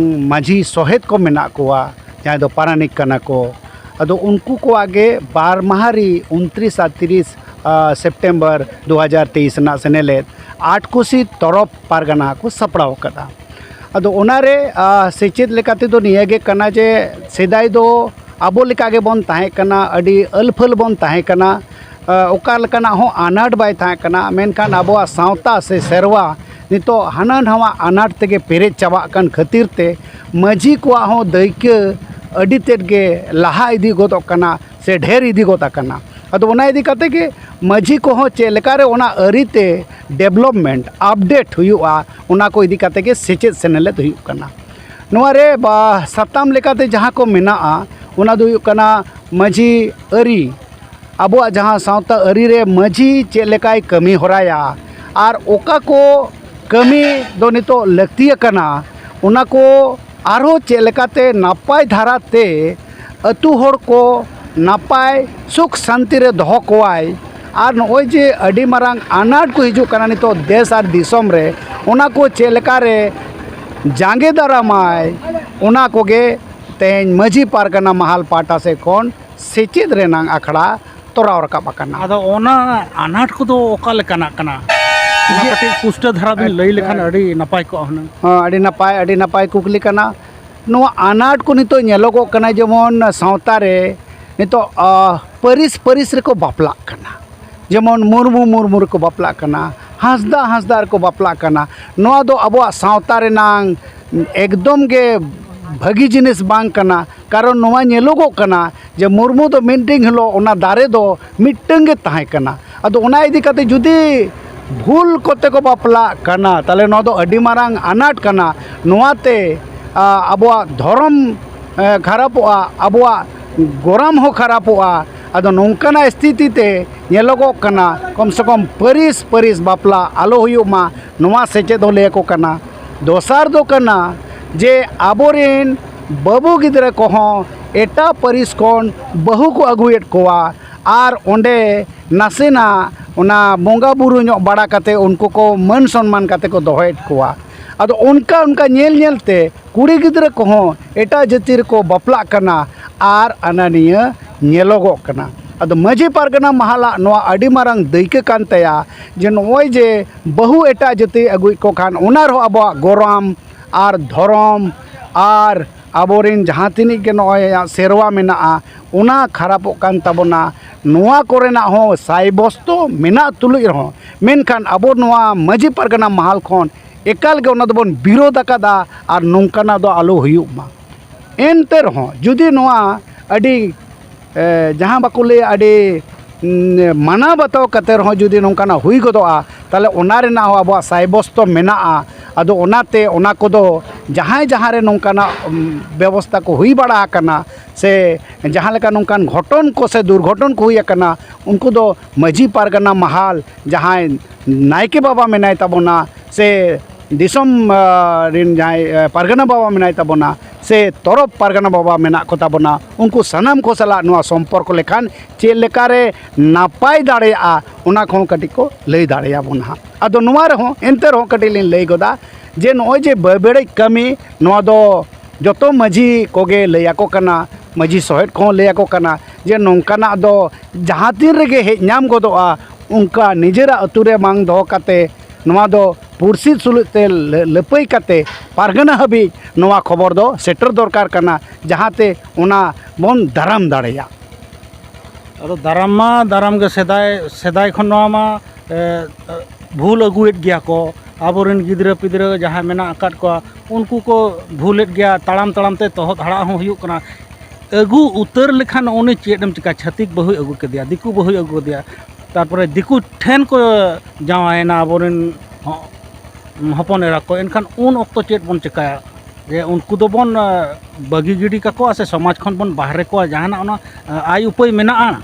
ᱢᱟᱹᱡᱷᱤ ᱥᱚᱦᱮᱫ ᱠᱚ ᱢᱮᱱᱟᱜ ᱠᱚᱣᱟ, ᱡᱟᱦᱟᱸᱭ ᱫᱚ ᱯᱟᱨᱟᱱᱤᱠ ᱠᱟᱱᱟ ᱠᱚ, ᱟᱫᱚ ᱩᱱᱠᱩ ᱠᱚᱣᱟᱜ ᱜᱮ ᱵᱟᱨ ᱢᱟᱦᱟ ᱨᱮ, ᱩᱱᱛᱨᱤᱥ ᱟᱨ ᱛᱤᱨᱤᱥ, ᱟ, ᱥᱮᱯᱴᱮᱢᱵᱚᱨ ᱫᱩ ᱦᱟᱡᱟᱨ ᱛᱮᱭᱤᱥ ᱨᱮᱱᱟᱜ ᱥᱮᱱᱮᱞᱮᱫ ᱟᱴ ᱠᱳᱥᱤ ᱛᱚᱨᱚᱯ ᱯᱟᱨᱜᱟᱱᱟ ᱠᱚ ᱥᱟᱯᱲᱟᱣ ᱟᱠᱟᱫᱟ᱾ ᱟᱫᱚ ᱚᱱᱟᱨᱮ, ᱟ, ᱥᱮᱪᱮᱫ ᱞᱮᱠᱟ ᱛᱮᱫᱚ ᱱᱤᱭᱟᱹ ᱜᱮ ᱠᱟᱱᱟ ᱡᱮ ᱥᱮᱫᱟᱭ ᱫᱚ ᱟᱵᱚ ᱞᱮᱠᱟ ᱜᱮᱵᱚᱱ ᱛᱟᱦᱮᱸ ᱠᱟᱱᱟ, ᱟᱹᱰᱤ ᱟᱹᱞᱯᱷᱟᱹᱞ ᱵᱚᱱ ᱛᱟᱦᱮᱸ ᱠᱟᱱᱟ, ᱟ, ᱚᱠᱟ ᱞᱮᱠᱟᱱᱟᱜ ᱦᱚᱸ ᱟᱱᱟᱴ ᱵᱟᱭ ᱛᱟᱦᱮᱸ ᱠᱟᱱᱟ, ᱢᱮᱱᱠᱷᱟᱱ ᱟᱵᱚᱣᱟᱜ ᱥᱟᱶᱛᱟ ᱥᱮ ᱥᱮᱨᱣᱟ ᱱᱤᱛᱚᱜ ᱦᱟᱱᱟ ᱱᱟᱣᱟ ᱟᱱᱟᱴ ᱛᱮᱜᱮ ᱯᱮᱨᱮᱡ ᱪᱟᱵᱟᱜ ᱠᱟᱱ ᱠᱷᱟᱹᱛᱤᱨ ᱛᱮ ᱢᱟᱹᱡᱷᱤ ᱠᱚᱣᱟᱜ ᱦᱚᱸ ᱫᱟᱹᱭᱠᱟᱹ ᱟᱹᱰᱤ ᱛᱮᱫ ᱜᱮ ᱞᱟᱦᱟ ᱤᱫᱤ ᱜᱚᱫᱚᱜ ᱠᱟᱱᱟ ᱥᱮ ᱰᱷᱮᱨ ᱤᱫᱤ ᱜᱚᱫ ᱟᱠᱟᱱᱟ᱾ ᱟᱫᱚ ᱚᱱᱟ ᱤᱫᱤ ᱠᱟᱛᱮ ᱜᱮ ᱢᱟᱹᱡᱷᱤ ᱠᱚᱦᱚᱸ ᱪᱮᱫ ᱞᱮᱠᱟᱨᱮ ᱚᱱᱟ ᱟᱹᱨᱤᱛᱮ development, update ᱦᱩᱭᱩᱜᱼᱟ, ᱚᱱᱟ ᱠᱚ ᱤᱫᱤ ᱠᱟᱛᱮ ᱜᱮ ᱥᱮᱪᱮᱫ ᱥᱮᱱᱮᱞᱮᱫ ᱦᱩᱭᱩᱜ ᱠᱟᱱᱟ᱾ ᱱᱚᱣᱟ ᱨᱮ ᱵᱟ-, ᱥᱟᱛᱟᱢ ᱞᱮᱠᱟᱛᱮ ᱡᱟᱦᱟᱸ ᱠᱚ ᱢᱮᱱᱟᱜᱼᱟ, ᱚᱱᱟ ᱫᱚ ᱦᱩᱭᱩᱜ ᱠᱟᱱᱟ ᱢᱟᱹᱡᱷᱤ ᱟᱹᱨᱤ, ᱟᱵᱚᱣᱟᱜ ᱡᱟᱦᱟᱸ ᱥᱟᱶᱛᱟ ᱟᱹᱨᱤ ᱨᱮ ᱢᱟᱹᱡᱷᱤ ᱪᱮᱫ ᱞᱮᱠᱟᱭ ᱠᱟᱹᱢᱤ ᱦᱚᱨᱟᱭᱟ ᱟᱨ ᱚᱠᱟ ᱠᱚ ᱠᱟᱹᱢᱤ ᱫᱚ ᱱᱤᱛᱚᱜ ᱞᱟᱹᱠᱛᱤ ᱟᱠᱟᱱᱟ, ᱚᱱᱟ ᱠᱚ ᱟᱨᱦᱚᱸ ᱪᱮᱫ ᱞᱮᱠᱟᱛᱮ ᱱᱟᱯᱟᱭ ᱫᱷᱟᱨᱟ ᱛᱮ ᱟᱹᱛᱩ ᱦᱚᱲ ᱠᱚ ᱱᱟᱯᱟᱭ ᱥᱩᱠ ᱥᱟᱱᱛᱤ ᱨᱮ ᱫᱚᱦᱚ ᱠᱚᱣᱟᱭ, ᱟᱨ ᱱᱚᱜᱼᱚᱭ ᱡᱮ ᱟᱹᱰᱤ ᱢᱟᱨᱟᱝ ᱟᱱᱟᱴ ᱠᱚ ᱦᱤᱡᱩᱜ ᱠᱟᱱᱟ ᱱᱤᱛᱚᱜ ᱫᱮᱥ ᱟᱨ ᱫᱤᱥᱚᱢ ᱨᱮ, ᱚᱱᱟ ᱠᱚ ᱪᱮᱫ ᱞᱮᱠᱟᱨᱮ ᱡᱟᱸᱜᱮ ᱫᱟᱨᱟᱢᱟᱭ, ᱚᱱᱟ ᱠᱚᱜᱮ ᱛᱮᱦᱮᱧ ᱢᱟᱹᱡᱷᱤ ᱯᱟᱨᱜᱟᱱᱟ ᱢᱟᱦᱟᱞ ᱯᱟᱦᱴᱟ ᱥᱮᱫ ᱠᱷᱚᱱ ᱥᱮᱪᱮᱫ ᱨᱮᱱᱟᱝ ᱟᱠᱷᱲᱟ ᱛᱚᱨᱟᱣ ᱨᱟᱠᱟᱵ ᱟᱠᱟᱱᱟ᱾ ᱟᱫᱚ ᱚᱱᱟ ᱟᱱᱟᱴ ᱠᱚᱫᱚ ᱚᱠᱟ ᱞᱮᱠᱟᱱᱟᱜ ᱠᱟᱱᱟ? ᱚᱱᱟ ᱡᱮ- ᱠᱟᱹᱴᱤᱡ ᱯᱩᱥᱴᱟᱹ ᱫᱷᱟᱨᱟ ᱵᱤᱱ ᱞᱟᱹᱭ ᱞᱮᱠᱷᱟᱱ ᱟᱹᱰᱤ ᱱᱟᱯᱟᱭ ᱠᱚᱜᱼᱟ ᱦᱩᱱᱟᱹᱝ᱾ ᱦᱚᱸ, ᱟᱹᱰᱤ ᱱᱟᱯᱟᱭ, ᱟᱹᱰᱤ ᱱᱟᱯᱟᱭ ᱠᱩᱠᱞᱤ ᱠᱟᱱᱟ᱾ ᱱᱚᱣᱟ ᱟᱱᱟᱴ ᱠᱚ ᱱᱤᱛᱚᱜ ᱧᱮᱞᱚᱜᱚᱜ ᱠᱟᱱᱟ, ᱡᱮᱢᱚᱱ ᱥᱟᱶᱛᱟ ᱨᱮ ᱱᱤᱛᱚᱜ, ᱟ, ᱯᱟᱹᱨᱤᱥ ᱯᱟᱹᱨᱤᱥ ᱨᱮᱠᱚ ᱵᱟᱯᱞᱟᱜ ᱠᱟᱱᱟ᱾ ᱡᱮᱢᱚᱱ ᱢᱩᱨᱢᱩ ᱢᱩᱨᱢᱩ ᱨᱮᱠᱚ ᱵᱟᱯᱞᱟᱜ ᱠᱟᱱᱟ, ᱦᱟᱸᱥᱫᱟ ᱦᱟᱸᱥᱫᱟ ᱨᱮᱠᱚ ᱵᱟᱯᱞᱟᱜ ᱠᱟᱱᱟ᱾ ᱱᱚᱣᱟ ᱫᱚ ᱟᱵᱚᱣᱟᱜ ᱥᱟᱶᱛᱟ ᱨᱮᱱᱟᱝ ᱮᱠᱫᱚᱢ ᱜᱮ ᱵᱷᱟᱹᱜᱤ ᱡᱤᱱᱤᱥ ᱵᱟᱝ ᱠᱟᱱᱟ᱾ ᱠᱟᱨᱚᱱ ᱱᱚᱣᱟ ᱧᱮᱞᱚᱜᱚᱜ ᱠᱟᱱᱟ ᱡᱮ ᱢᱩᱨᱢᱩ ᱫᱚ ᱢᱤᱫ ᱫᱤᱱ ᱦᱤᱞᱳᱜ ᱚᱱᱟ ᱫᱟᱨᱮ ᱫᱚ ᱢᱤᱫᱴᱟᱹᱝ ᱜᱮ ᱛᱟᱦᱮᱸ ᱠᱟᱱᱟ᱾ ᱟᱫᱚ ᱚᱱᱟ ᱤᱫᱤ ᱠᱟᱛᱮ ᱡᱩᱫᱤ ᱵᱷᱩᱞ ᱠᱚᱛᱮ ᱠᱚ ᱵᱟᱯᱞᱟᱜ ᱠᱟᱱᱟ, ᱛᱟᱦᱚᱞᱮ ᱱᱚᱣᱟ ᱫᱚ ᱟᱹᱰᱤ ᱢᱟᱨᱟᱝ ᱟᱱᱟᱴ ᱠᱟᱱᱟ᱾ ᱱᱚᱣᱟᱛᱮ, ᱟ, ᱟᱵᱚᱣᱟᱜ ᱫᱷᱚᱨᱚᱢ, ᱮ, ᱠᱷᱟᱨᱟᱯᱚᱜᱼᱟ, ᱟᱵᱚᱣᱟᱜ ᱜᱚᱨᱟᱢ ᱦᱚᱸ ᱠᱷᱟᱨᱟᱯᱚᱜᱼᱟ᱾ ᱟᱫᱚ ᱱᱚᱝᱠᱟᱱᱟᱜ ᱥᱛᱷᱤᱛᱤ ᱛᱮ ᱧᱮᱞᱚᱜᱚᱜ ᱠᱟᱱᱟ, ᱠᱚᱢ ᱥᱮ ᱠᱚᱢ ᱯᱟᱹᱨᱤᱥ ᱯᱟᱹᱨᱤᱥ ᱵᱟᱯᱞᱟ ᱟᱞᱚ ᱦᱩᱭᱩᱜ ᱢᱟ, ᱱᱚᱣᱟ ᱥᱮᱪᱮᱫ ᱦᱚᱸ ᱞᱟᱹᱭ ᱟᱠᱚ ᱠᱟᱱᱟ᱾ ᱫᱚᱥᱟᱨ ᱫᱚ ᱠᱟᱱᱟ ᱡᱮ ᱟᱵᱚᱨᱮᱱ ᱵᱟᱹᱵᱩ ᱜᱤᱫᱽᱨᱟᱹ ᱠᱚᱦᱚᱸ ᱮᱴᱟᱜ ᱯᱟᱹᱨᱤᱥ ᱠᱷᱚᱱ ᱵᱟᱹᱦᱩ ᱠᱚ ᱟᱹᱜᱩᱭᱮᱫ ᱠᱚᱣᱟ, ᱟᱨ ᱚᱸᱰᱮ ᱱᱟᱥᱮᱱᱟᱜ ᱚᱱᱟ ᱵᱚᱸᱜᱟ ᱵᱩᱨᱩ ᱧᱚᱜ ᱵᱟᱲᱟ ᱠᱟᱛᱮ ᱩᱱᱠᱩ ᱠᱚ ᱢᱟᱹᱱ ᱥᱚᱱᱢᱟᱱ ᱠᱟᱛᱮ ᱠᱚ ᱫᱚᱦᱚᱭᱮᱫ ᱠᱚᱣᱟ᱾ ᱟᱫᱚ ᱚᱱᱠᱟ ᱚᱱᱠᱟ ᱧᱮᱞ ᱧᱮᱞ ᱛᱮ ᱠᱩᱲᱤ ᱜᱤᱫᱽᱨᱟᱹ ᱠᱚᱦᱚᱸ ᱮᱴᱟᱜ ᱡᱟᱹᱛᱤ ᱨᱮᱠᱚ ᱵᱟᱯᱞᱟᱜ ᱠᱟᱱᱟ ᱟᱨ ᱟᱱᱟ ᱱᱤᱭᱟᱹ ᱧᱮᱞᱚᱜᱚᱜ ᱠᱟᱱᱟ᱾ ᱟᱫᱚ ᱢᱟᱹᱡᱷᱤ ᱯᱟᱨᱜᱟᱱᱟ ᱢᱟᱦᱟᱞᱟᱜ ᱱᱚᱣᱟ ᱟᱹᱰᱤ ᱢᱟᱨᱟᱝ ᱫᱟᱹᱭᱠᱟᱹ ᱠᱟᱱ ᱛᱟᱭᱟ ᱡᱮ ᱱᱚᱜᱼᱚᱭ ᱡᱮ ᱵᱟᱹᱦᱩ ᱮᱴᱟᱜ ᱡᱟᱹᱛᱤ ᱟᱹᱜᱩᱭᱮᱫ ᱠᱚ ᱠᱷᱟᱱ ᱚᱱᱟ ᱨᱮᱦᱚᱸ ᱟᱵᱚᱣᱟᱜ ᱜᱚᱨᱟᱢ ᱟᱨ ᱫᱷᱚᱨᱚᱢ ᱟᱨ ᱟᱵᱚᱨᱮᱱ ᱡᱟᱦᱟᱸ ᱛᱤᱱᱟᱹᱜ ᱜᱮ ᱱᱚᱜᱼᱚᱭ ᱥᱮᱨᱣᱟ ᱢᱮᱱᱟᱜᱼᱟ, ᱚᱱᱟ ᱠᱷᱟᱨᱟᱯᱚᱜ ᱠᱟᱱ ᱛᱟᱵᱚᱱᱟ᱾ ᱱᱚᱣᱟ ᱠᱚᱨᱮᱱᱟᱜ ᱦᱚᱸ ᱥᱟᱭᱵᱚᱥᱛᱚ ᱢᱮᱱᱟᱜ ᱛᱩᱞᱩᱡ ᱨᱮᱦᱚᱸ, ᱢᱮᱱᱠᱷᱟᱱ ᱟᱵᱚ ᱱᱚᱣᱟ ᱢᱟᱹᱡᱷᱤ ᱯᱟᱨᱜᱟᱱᱟ ᱢᱟᱦᱟᱞ ᱠᱷᱚᱱ ᱮᱠᱟᱞ ᱜᱮ ᱚᱱᱟ ᱫᱚᱵᱚᱱ ᱵᱤᱨᱳᱫᱷ ᱟᱠᱟᱫᱟ ᱟᱨ ᱱᱚᱝᱠᱟᱱᱟᱜ ᱫᱚ ᱟᱞᱚ ᱦᱩᱭᱩᱜ ᱢᱟ᱾ ᱮᱱᱛᱮ ᱨᱮᱦᱚᱸ ᱡᱩᱫᱤ ᱱᱚᱣᱟ ᱟᱹᱰᱤ, ᱮ, ᱡᱟᱦᱟᱸ ᱵᱟᱠᱚ ᱞᱟᱹᱭᱟ, ᱟᱹᱰᱤ, ᱩᱸ, ᱢᱟᱱᱟᱣ ᱵᱟᱛᱟᱣ ᱠᱟᱛᱮ ᱨᱮᱦᱚᱸ ᱡᱩᱫᱤ ᱱᱚᱝᱠᱟᱱᱟᱜ ᱦᱩᱭ ᱜᱚᱫᱚᱜᱼᱟ, ᱛᱟᱦᱚᱞᱮ ᱚᱱᱟ ᱨᱮᱱᱟᱜ ᱦᱚᱸ ᱟᱵᱚᱣᱟᱜ ᱥᱟᱭᱵᱚᱥᱛᱚ ᱢᱮᱱᱟᱜᱼᱟ᱾ ᱟᱫᱚ ᱚᱱᱟᱛᱮ ᱚᱱᱟ ᱠᱚᱫᱚ ᱡᱟᱦᱟᱸᱭ ᱡᱟᱦᱟᱸ ᱨᱮ ᱱᱚᱝᱠᱟᱱᱟᱜ, ᱩᱸ, ᱵᱮᱵᱚᱥᱛᱟ ᱠᱚ ᱦᱩᱭ ᱵᱟᱲᱟ ᱟᱠᱟᱱᱟ, ᱥᱮ ᱡᱟᱦᱟᱸ ᱞᱮᱠᱟ ᱱᱚᱝᱠᱟᱱ ᱜᱷᱚᱴᱚᱱ ᱠᱚ ᱥᱮ ᱫᱩᱨᱜᱷᱚᱴᱚᱱ ᱠᱚ ᱦᱩᱭ ᱟᱠᱟᱱᱟ, ᱩᱱᱠᱩ ᱫᱚ ᱢᱟᱹᱡᱷᱤ ᱯᱟᱨᱜᱟᱱᱟ ᱢᱟᱦᱟᱞ ᱡᱟᱦᱟᱸᱭ ᱱᱟᱭᱠᱮ ᱵᱟᱵᱟ ᱢᱮᱱᱟᱭ ᱛᱟᱵᱚᱱᱟ, ᱥᱮ ᱫᱤᱥᱚᱢ, ᱟ, ᱨᱮᱱ ᱡᱟᱦᱟᱸᱭ, ᱮ, ᱯᱟᱨᱜᱟᱱᱟ ᱵᱟᱵᱟ ᱢᱮᱱᱟᱭ ᱛᱟᱵᱚᱱᱟ, ᱥᱮ ᱛᱚᱨᱚᱯ ᱯᱟᱨᱜᱟᱱᱟ ᱵᱟᱵᱟ ᱢᱮᱱᱟᱜ ᱠᱚ ᱛᱟᱵᱚᱱᱟ, ᱩᱱᱠᱩ ᱥᱟᱱᱟᱢ ᱠᱚ ᱥᱟᱞᱟᱜ ᱱᱚᱣᱟ ᱥᱚᱢᱯᱚᱨᱠᱚ ᱞᱮᱠᱷᱟᱱ ᱪᱮᱫ ᱞᱮᱠᱟᱨᱮ ᱱᱟᱯᱟᱭ ᱫᱟᱲᱮᱭᱟᱜᱼᱟ, ᱚᱱᱟ ᱠᱚᱦᱚᱸ ᱠᱟᱹᱴᱤᱡ ᱠᱚ ᱞᱟᱹᱭ ᱫᱟᱲᱮᱭᱟᱵᱚᱱᱟ ᱦᱟᱸᱜ᱾ ᱟᱫᱚ ᱱᱚᱣᱟ ᱨᱮᱦᱚᱸ, ᱮᱱᱛᱮ ᱨᱮᱦᱚᱸ ᱠᱟᱹᱴᱤᱡ ᱞᱤᱧ ᱞᱟᱹᱭ ᱜᱚᱫᱟ ᱡᱮ ᱱᱚᱜᱼᱚᱭ ᱡᱮ ᱵᱮᱵᱟᱹᱲᱤᱡ ᱠᱟᱹᱢᱤ, ᱱᱚᱣᱟ ᱫᱚ ᱡᱚᱛᱚ ᱢᱟᱹᱡᱷᱤ ᱠᱚᱜᱮ ᱞᱟᱹᱭ ᱟᱠᱚ ᱠᱟᱱᱟ, ᱢᱟᱹᱡᱷᱤ ᱥᱚᱦᱮᱫ ᱠᱚᱦᱚᱸ ᱞᱟᱹᱭ ᱟᱠᱚ ᱠᱟᱱᱟ ᱡᱮ ᱱᱚᱝᱠᱟᱱᱟᱜ ᱫᱚ ᱡᱟᱦᱟᱸ ᱛᱤᱱ ᱨᱮᱜᱮ ᱦᱮᱡ ᱧᱟᱢ ᱜᱚᱫᱚᱜᱼᱟ, ᱚᱱᱠᱟ ᱱᱤᱡᱮᱨᱟᱜ ᱟᱹᱛᱩ ᱨᱮ ᱵᱟᱝ ᱫᱚᱦᱚ ᱠᱟᱛᱮ, ᱱᱚᱣᱟ ᱫᱚ ᱯᱩᱲᱥᱤ ᱥᱩᱞᱩᱡ ᱛᱮ ᱞᱟᱹ-, ᱞᱟᱹᱯᱟᱹᱭ ᱠᱟᱛᱮ ᱯᱟᱨᱜᱟᱱᱟ ᱦᱟᱹᱵᱤᱡ ᱱᱚᱣᱟ ᱠᱷᱚᱵᱚᱨ ᱫᱚ ᱥᱮᱴᱮᱨ ᱫᱚᱨᱠᱟᱨ ᱠᱟᱱᱟ, ᱡᱟᱦᱟᱸᱛᱮ ᱚᱱᱟ ᱵᱚᱱ ᱫᱟᱨᱟᱢ ᱫᱟᱲᱮᱭᱟᱜ᱾ ᱟᱫᱚ ᱫᱟᱨᱟᱢ ᱢᱟ ᱫᱟᱨᱟᱢ ᱜᱮ, ᱥᱮᱫᱟᱭ, ᱥᱮᱫᱟᱭ ᱠᱷᱚᱱ ᱱᱚᱣᱟ ᱢᱟ, ᱮ, ᱵᱷᱩᱞ ᱟᱹᱜᱩᱭᱮᱫ ᱜᱮᱭᱟ ᱠᱚ᱾ ᱟᱵᱚᱨᱮᱱ ᱜᱤᱫᱽᱨᱟᱹ ᱯᱤᱫᱽᱨᱟᱹ ᱡᱟᱦᱟᱸᱭ ᱢᱮᱱᱟᱜ ᱟᱠᱟᱫ ᱠᱚᱣᱟ, ᱩᱱᱠᱩ ᱠᱚ ᱵᱷᱩᱞᱮᱫ ᱜᱮᱭᱟ, ᱛᱟᱲᱟᱢ ᱛᱟᱲᱟᱢ ᱛᱮ ᱛᱚᱦᱚᱫ ᱦᱟᱲᱟᱜ ᱦᱚᱸ ᱦᱩᱭᱩᱜ ᱠᱟᱱᱟ᱾ ᱟᱹᱜᱩ ᱩᱛᱟᱹᱨ ᱞᱮᱠᱷᱟᱱ ᱩᱱᱤ ᱪᱮᱫ ᱮᱢ ᱪᱤᱠᱟ? ᱪᱷᱟᱹᱛᱤᱠ ᱵᱟᱹᱦᱩᱭ ᱟᱹᱜᱩ ᱠᱮᱫᱮᱭᱟ, ᱫᱤᱠᱩ ᱵᱟᱹᱦᱩᱭ ᱟᱹᱜᱩ ᱠᱮᱫᱮᱭᱟ, ᱛᱟᱨᱯᱚᱨᱮ ᱫᱤᱠᱩ ᱴᱷᱮᱱ ᱠᱚ ᱡᱟᱶᱟᱭᱮᱱᱟ ᱟᱵᱚᱨᱮᱱ ᱦᱚ-, ᱦᱚᱯᱚᱱ ᱮᱨᱟ ᱠᱚ᱾ ᱮᱱᱠᱷᱟᱱ ᱩᱱ ᱚᱠᱛᱚ ᱪᱮᱫ ᱵᱚᱱ ᱪᱤᱠᱟᱹᱭᱟ? ᱡᱮ ᱩᱱᱠᱩ ᱫᱚᱵᱚᱱ, ᱟ, ᱵᱟᱹᱜᱤ ᱜᱤᱰᱤ ᱠᱟᱠᱚᱣᱟ ᱥᱮ ᱥᱚᱢᱟᱡᱽ ᱠᱷᱚᱱ ᱵᱚᱱ ᱵᱟᱦᱨᱮ ᱠᱚᱣᱟ? ᱡᱟᱦᱟᱱᱟᱜ ᱚᱱᱟ, ᱟ, ᱟᱭ ᱩᱯᱟᱹᱭ ᱢᱮᱱᱟᱜᱼᱟ?